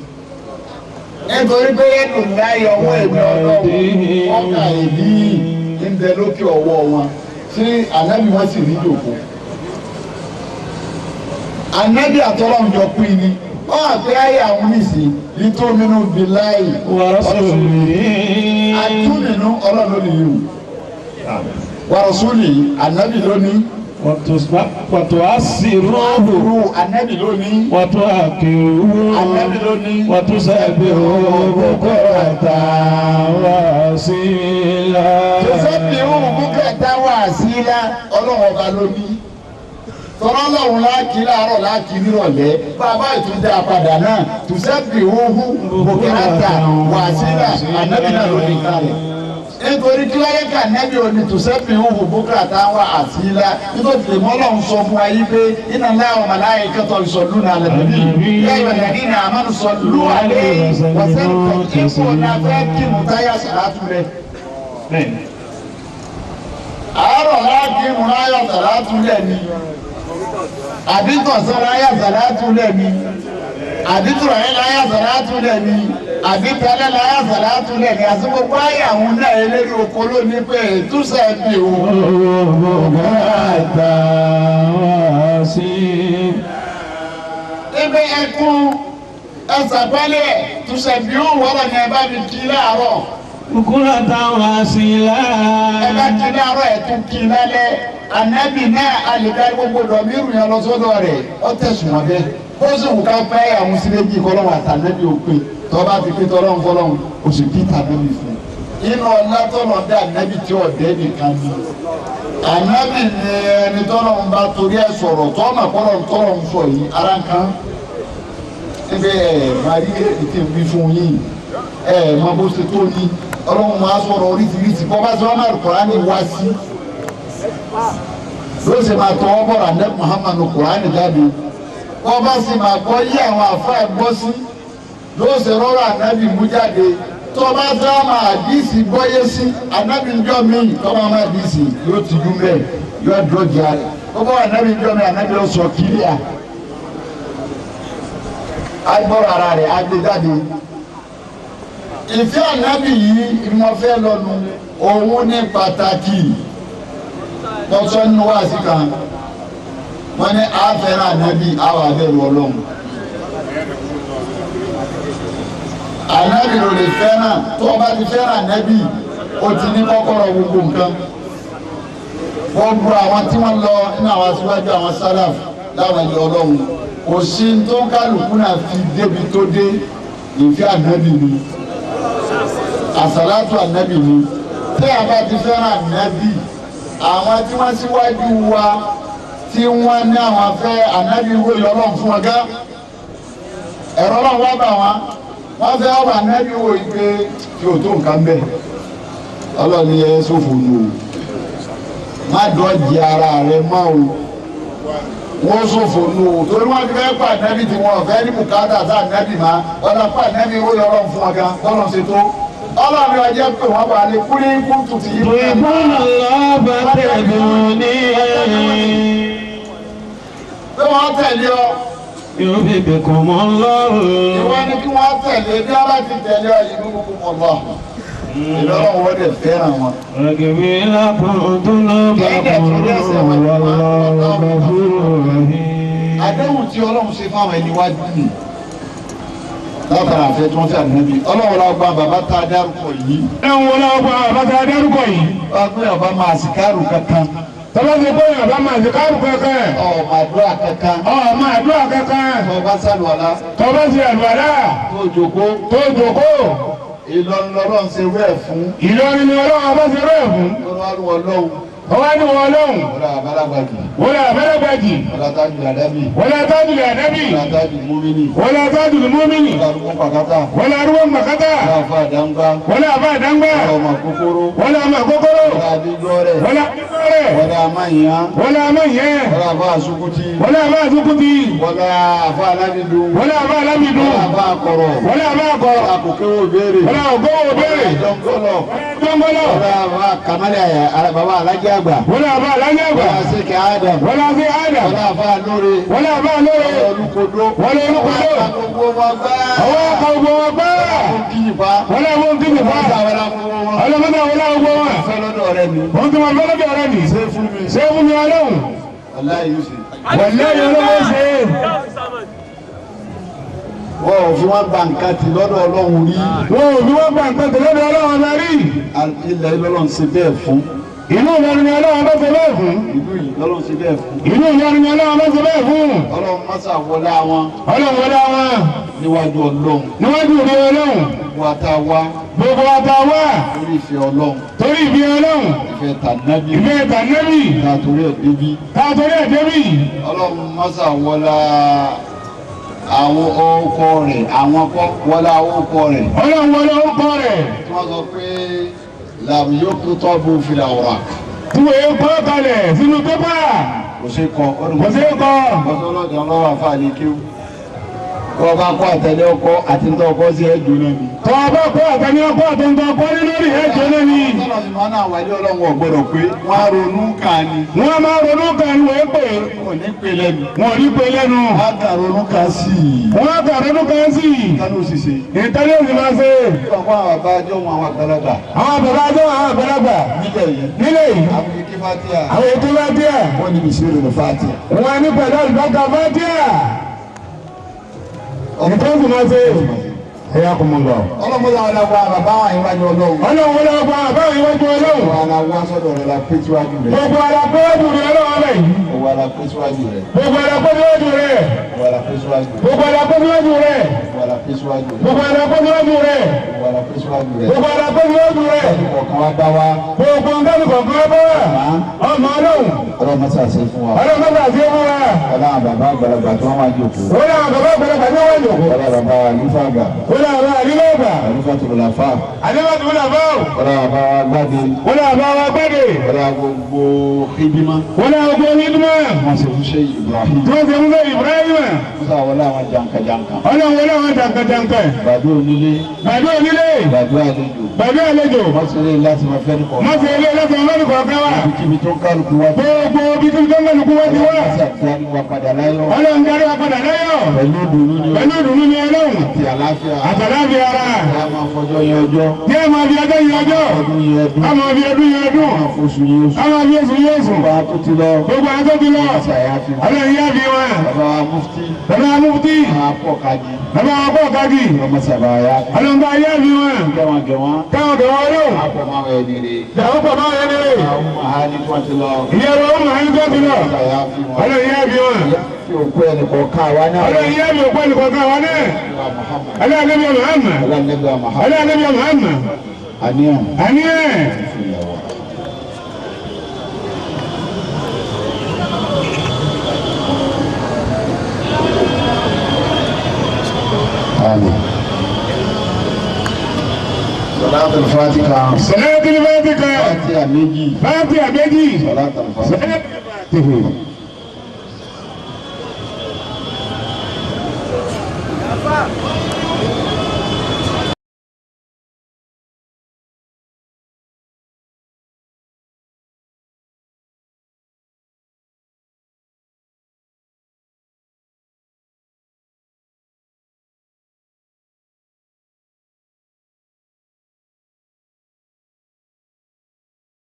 Nítorí pé ẹ̀dùn láyé ọwọ́ èmi ọlọ́run ọkà èmi ń bẹ lókè ọwọ́ wọn tí ànábì wọn sì ní jòkó. Ànábì àtọ́lọ́run jọ pín ni wọ́n àti ayé àwọn oníṣìí nítorí bíláì ورسوله. àtúnìnú ọlọ́run ló ní yìí o wàrọ̀súlì ànábì ló ní وتعسروه rú ànábì ló ní وتعقروه ànábì ló ní وتسبحوه بكرة وأصيلا. joseph ihun búkẹ́tà wà sílá ọlọ́run ọba ló ní tọ́lá ọlọ́run láàkì láàárọ̀ láàkì nírọ̀lẹ́ bàbá ìtúndà padà náà joseph ihun búkẹ́tà wà sílá ànábì náà ló ní kalẹ̀ nítorí kí wáyé ká nẹ́bí òní tùsẹ́pì òhù búkúrà táwa àtìlá nítorí tèmi ọlọ́run sọ fún wa yí pé iná láwọn màláyé kẹtọ ìsọ̀lú náà lẹ́bí yá ìwà nàdí náà àmánu sọ̀lú àlẹ́ wọ́sẹ̀ ipò náà fẹ́ kí mu táyà sàràtú rẹ̀. Àárọ̀ láàkì mu láyà sàràtú rẹ̀ ni àbí tọ̀sán láyà sàràtú rẹ̀ ni àbí tùrọ̀lẹ́ láyà sàràtú rẹ̀ ni àbí tẹ́lẹ̀ láyà sàràtú rẹ̀ ni àti gbogbo ayé àwọn náà eléyìí oko ló ní pé túnṣe bí òun. بكرة وأصيلا. Ibi ẹkún ẹsàpẹ́lẹ̀ túnṣe bí òun wọ́rọ̀ ni ẹ bá mi kí láàárọ̀. بكرة وأصيلا. Ẹ bá kí láàárọ̀ ẹ tún kí lálẹ́. Ànábì náà àlìká gbogbo dọ̀míìrù yẹn lọ sọ́dọ̀ rẹ̀ ó tẹ̀sùn wọn bẹ́ẹ̀. Ó sì wù ká pẹ́ àwọn sílẹ̀jì kọ́lọ́wọ́ àtànábì òpin tọ́ba ti pín tọ́lọ́run fọlọ́run oṣù peter ànábì fún un. Inú ọlá tọ́lọ̀ dé ànábì tí ọ̀dẹ́ nìkan ni. Ànábì ni ẹni tọ́lọ́run bá torí ẹ̀ sọ̀rọ̀ tọ́mà kọ́lọ́run tọ́lọ́run sọ yìí ara ń kan. Ibi ẹ̀ máa rí ètè wí fún yín ẹ̀ máa bó ṣe tó ní ọlọ́run máa sọ̀rọ̀ oríṣiríṣi bọ́ bá sọ wọn máa Kùránì wá sí ló sì máa tọwọ́ bọ̀rọ̀ ànábì Muhammadu Kùránì jáde bọ́ bá sì máa gbọ́ yí àwọn àfa ẹ̀ gbọ́ sí ló sì rọrọ ànábì mú jáde tó bá fẹ́ máa díìsì gbọ́yé sí ànábì ńjọ́ míì tó bá máa díìsì yóò ti dún bẹ́ẹ̀ yóò dúró jẹ́ rẹ̀ ó bá ànábì ńjọ́ míì ànábì ó sọ kílíà agbọ́rọ̀ ara rẹ̀ agbé jáde Ìfẹ́ ànábì yìí mo fẹ́ lọ́nu òun ní pàtàkì. Lọ́sọ̀ nínú wáàsí kan, wọ́n ní àfẹ́ràn ànábì àwọn abẹ́rù ọlọ́run. Ànábì ló lè fẹ́ràn, tó o bá ti fẹ́ràn ànábì, o ti ní kọ́kọ́rọ́ gbogbo nǹkan. Gbogbo àwọn tí wọ́n lọ nínú àwọn aṣíwájú àwọn sálàf láwọn ẹni ọlọ́run, kò sí tó ń kálukú náà fi débi tó dé, ìfẹ́ ànábì ni, àsàlátù ànábì ni. Tẹ́ a bá ti fẹ́ràn ànábì, àwọn tí wọ́n síwájú wa tí wọ́n ní àwọn fẹ́ ànábì wòye ọlọ́run fún wọn gá, ẹ̀rọ ọlọ́run wá bà wọ́n, wọ́n fẹ́ ọba ànábì wòye pé tí o tó nǹkan bẹ́ẹ̀, ọlọ́run yẹ sófò nù o, má dọ́jì ara rẹ mọ́ o, wọ́n sòfò nù o, torí wọ́n ti fẹ́ pa ànábì tí wọ́n fẹ́ ní bùkátà sí ànábì má, ọ̀nà pa ànábì wòye ọlọ́run fún wọn gá, bọ́lọ̀ ṣe tó ọlọ́run ọjọ́ pé wọ́n bá lè kú ní kúntù tí yìí. تحبون الله فاتبعوني Pé wọ́n tẹ̀lé ọ. يحببكم الله. Ìwọ ni kí wọ́n tẹ̀lé, bí wọ́n bá ti tẹ̀lé ọ yìí kúkú mọ̀ lọ. Ìlọ́rọ̀ wọ́n dẹ̀ fẹ́ràn wọn. ويغفر لكم ذنوبكم والله غفور رحيم. Àdéhùn tí Ọlọ́run ṣe fáwọn ẹni wájú nì. Látara àfẹ́ tí wọ́n fẹ́ ànábì, Ọlọ́run la gba bàbá tá a dárúkọ yìí. Ẹ̀hún wọn náà gba bàbá tá a dárúkọ yìí. Wọ́n pé ọba máa sìkárù kankan. Tọ́lá ti pé ọba máa sìkárù kankan. Ọmọ àdúrà kankan. Ọmọ àdúrà kankan. Tọ́ba sàlùwàlá. Tọ́ba ti àlùwàlá. Tó jòkó. Tó jòkó. Ìlọrin lọ́lọ́run ṣe wẹ́ẹ̀ fún. Ìlọrin ni Ọlọ́run bá ṣe wẹ́ẹ̀ fún. Ọlọ́run Ọlọ́run. Ọwọ́ ni wọ́n lọ́hùn. Wọ́n lọ àbálágbàjì. Wọ́n lọ àbálágbàjì. Wọ́n lọ tájù àdábì. Wọ́n lọ tájù àdábì. Wọ́n lọ tájù múmínì. Wọ́n lọ tájù múmínì. Wọ́n lọ arúgbó pàkátà. Wọ́n lọ arúgbó pàkátà. Wọ́n lọ àfa àdáńgbá. Wọ́n lọ àfa àdáńgbá. Wọ́n lọ ọmọ kókóró. Wọ́n lọ ọmọ kókóró. Wọ́n lọ adigbọ́rẹ̀. Wọ́n lọ adigbọ́rẹ̀. Wọ́n lọ amáyán. Wọ́n lọ amáyán. Wọ́n lọ àfa àsukútì. Wọ́n lọ àfa àsukútì. Wọ́n lọ àfa alámìdún. Wọ́n lọ àfa alámìdún. Wọ́n lọ àfa akọ̀rọ̀. Wọ́n lọ àfa akọ̀rọ̀. Wọ́n lọ àkókéwò béèrè. Wọ́n lọ àkókéwò béèrè. Wọ́n lọ jọngọlọ. Jọngọlọ. Wọ́n lọ àfa kàmálẹ̀ bàbá alájẹ àgbà. Wọ́n lọ àfa alájẹ àgbà. Wọ́n lọ sèké Adam. Wọ́n lọ sí Adam. Wọ́n lọ àfa lóore. Wọ́n lọ àfa lóore. Wọ́n lọ olúkodó. Wọ́n lọ olúkodó. Gbogbo wọn gbá. Ọwọ́ akọ gbogbo wọn gbá. Wọ́n lọ àwọn kíjì pa. Ọlọ́mọdé àwọn gbogbo wọn. Fẹ́ lọ́dọ̀ rẹ mi. Wọ́n ti wọn fẹ́ lọ́dọ̀ rẹ mi. Ṣé fún mi? Ṣé fún mi Ọlọ́run? Wàláhì yóò ṣe. Wàláhì Ọlọ́run ṣe. Wọ́n ò fi wọ́n gba nǹkan tì lọ́dọ̀ Ọlọ́run rí. Wọ́n ò fi wọ́n gba nǹkan tì lọ́dọ̀ Ọlọ́run ọba rí. Ilẹ̀ Ọlọ́run ṣe bẹ́ẹ̀ fún. Ìlú Ìlọrin ni Ọlọ́run bá ṣe bẹ́ẹ̀ fún. Ìlú yìí Ọlọ́run ṣe bẹ́ẹ̀ fún. Ìlú Ìlọrin ni Ọlọ́run bá ṣe bẹ́ẹ̀ fún. Ọlọ́run mọ́sà wọlé àwọn. Ọlọ́run wọlé àwọn. Níwájú Ọlọ́run. Níwájú rí Ọlọ́run. Gbogbo ata wá. Gbogbo ata wá. Torí ìfẹ́ Ọlọ́run. Torí ìfẹ́ Ọlọ́run. Ìfẹ́ tànábì. Ìfẹ́ tànábì. Ká torí ẹ̀ débí. Ká torí ẹ̀ débí. Ọlọ́run mọ́sà wọlé àwọn orúkọ rẹ̀, àwọn kọ́ wọlé àwọn orúkọ rẹ̀. Ọlọ́run wọlé orúkọ rẹ̀. Tí wọ́n sọ pé làmì yóò kú tọ́bù fìlà ọ̀rà. Tí wọ́n yóò kọ́ kalẹ̀ sínú pépà. Kò sí kọ. Kò sí kọ. Ọ̀sán ọlọ́dún ọlọ́wọ́ àfààní kíw. Tọ́ bá kọ́ àtẹ̀lé ọkọ àti ntọ́ ọkọ sí ẹ̀jọ̀ náà ni. Tọ́ bá kọ́ àtẹ̀lé ọkọ àti ntọ́ ọkọ ní lórí ẹ̀jọ̀ náà ni. Tọ́lọ̀ sì máa ń wáyé Ọlọ́run ọ̀gbọ́dọ̀ pé wọ́n á ronú kàn ní. Wọ́n máa ronú kàn ní wọ́n pè. Wọ́n ní pè lẹ́nu. Wọ́n ní pè lẹ́nu. Wọ́n á kà ronú kàn sí i. Wọ́n á kà ronú kàn sí i. Ìtàn ó sì ṣe. Ìtàn ó sì máa ṣe. Ọkọ àwọn bàbá ajọ́ wọn àwọn àgbàlagbà. Àwọn bàbá ajọ́ àwọn àgbàlagbà. Nílẹ̀ yìí. Nílẹ̀ yìí. Àwọn èké Fátíà. Àwọn èké Fátíà. Wọ́n ní bìsírì ní Fátíà. Wọ́n ní pẹ̀lú àlùbáríkà Fátíà. Ìtàn ó sì máa ṣe. Ẹ̀yà kò mọ̀ lọ. Ọlọ́mọdé àwọn ọlọ́wọ́ bàbá wa ìwájú Ọlọ́run. Ọlọ́run ọlọ́wọ́ bàbá wa ìwájú Ọlọ́run. Gbogbo ara wá sọ́dọ̀ rẹ̀ la pé síwájú rẹ̀. Gbogbo ara pé wájú rẹ̀ Ọlọ́run rẹ̀ yìí. Gbogbo ara pé síwájú rẹ̀. Gbogbo ara pé síwájú rẹ̀. Gbogbo ara pé síwájú rẹ̀. Gbogbo ara pé síwájú rẹ̀. Gbogbo ara pé síwájú rẹ̀. Gbogbo ara pé síwájú rẹ̀. Gbogbo ara pé síwájú rẹ̀. Gbogbo ara pé síwájú rẹ̀. Kọ̀ọ̀kan wá bá wa. Gbogbo nǹkan kọ̀ọ̀kan wá bá wa. Ọmọ Ọlọ́run. Ọlọ́run mọ́sá ṣe fún wa. Ọlọ́run mọ́sá ṣe fún wa. Ọlọ́run bàbá àgbàlagbà tí wọ́n wá jòkó. Ọlọ́run bàbá àgbàlagbà tí wọ́n wá jòkó. Ọlọ́run bàbá àlùfáà àgbà. Ọlọ́run bàbá àlùfáà àgbà. Àlùfáà tó lọ fà. Àlùfáà tó lọ fà. Ọlọ́run bàbá wa gbáde. Ọlọ́run bàbá wa gbáde. Ọlọ́run gbogbo hídímà. Ọlọ́run gbogbo hídímà. Wọ́n ṣe fún Ṣéyí Ibrahim. Tí wọ́n ṣe fún Ṣéyí Ibrahim. Musa wọlé àwọn jankan-jankan. Ọlọ́run wọlé àwọn jankan-jankan. Bàbá onílé. Bàbá onílé. dé. Gbàgbé àlejò. Pẹ̀lú àlejò. Wọ́n ti rí láti máa fẹ́ nìkan. Má ṣe ilé lọ́sọ̀ ọlọ́dún kọ̀ọ̀kan wa. Ibikíbi tó ń kálukú wá. Gbogbo ibi tó ń kálukú wá ti wá. Ọlọ́run darí wa padà láyọ̀. Ọlọ́run darí wa padà láyọ̀. Pẹ̀lú ìdùnnú ni. Pẹ̀lú ìdùnnú ni Ọlọ́run. Àti àlàáfíà. Àtàláfíà ara. Kí a máa fọjọ́ yẹn ọjọ́. Kí a máa fi ọjọ́ yẹn ọjọ́. Ọdún yẹn ọdún. Ká máa fi ọdún yẹn ọdún. Ká máa foṣù yẹn oṣù. Ká máa fi oṣù yẹn oṣù. Gbogbo àwọn tó ti lọ. Gbogbo àwọn tó ti lọ. Ọlọ́run yá fi wọn. Bàbá wa mufti. Bàbá wa mufti. Bàbá wa pọ̀ kájí. Bàbá wa pọ̀ kájí. Ọmọ sábà yá. Ọlọ́run bá yá fi wọn. Kẹ́wọn gẹ̀wọ́n. Káwọn gẹ̀wọ́n ọlọ́run. Àpọ̀ máa wẹ̀ ní rè. Àwọn pọ̀ máa wẹ̀ ní rè. Àwọn ọmọ àhání tó ti lọ. Ìyá wa ọmọ àhání tó ti lọ. Ọlọ́run yá fi wọn. Fi òkú ẹnì kọ̀ọ̀kan wa náà. Ọlọ́run yá fi òkú ẹnì kọ̀ọ̀kan wa náà. Ọlọ́run Ànábì Muhammad. Ọlọ́run Ànábì Muhammad. Àníyàn. Àníyàn. Àmín. Salatul Fatiha. Salatul Fatiha. Fatiha méjì. Fatiha méjì. Salatul Fatiha. Salatul Fatiha.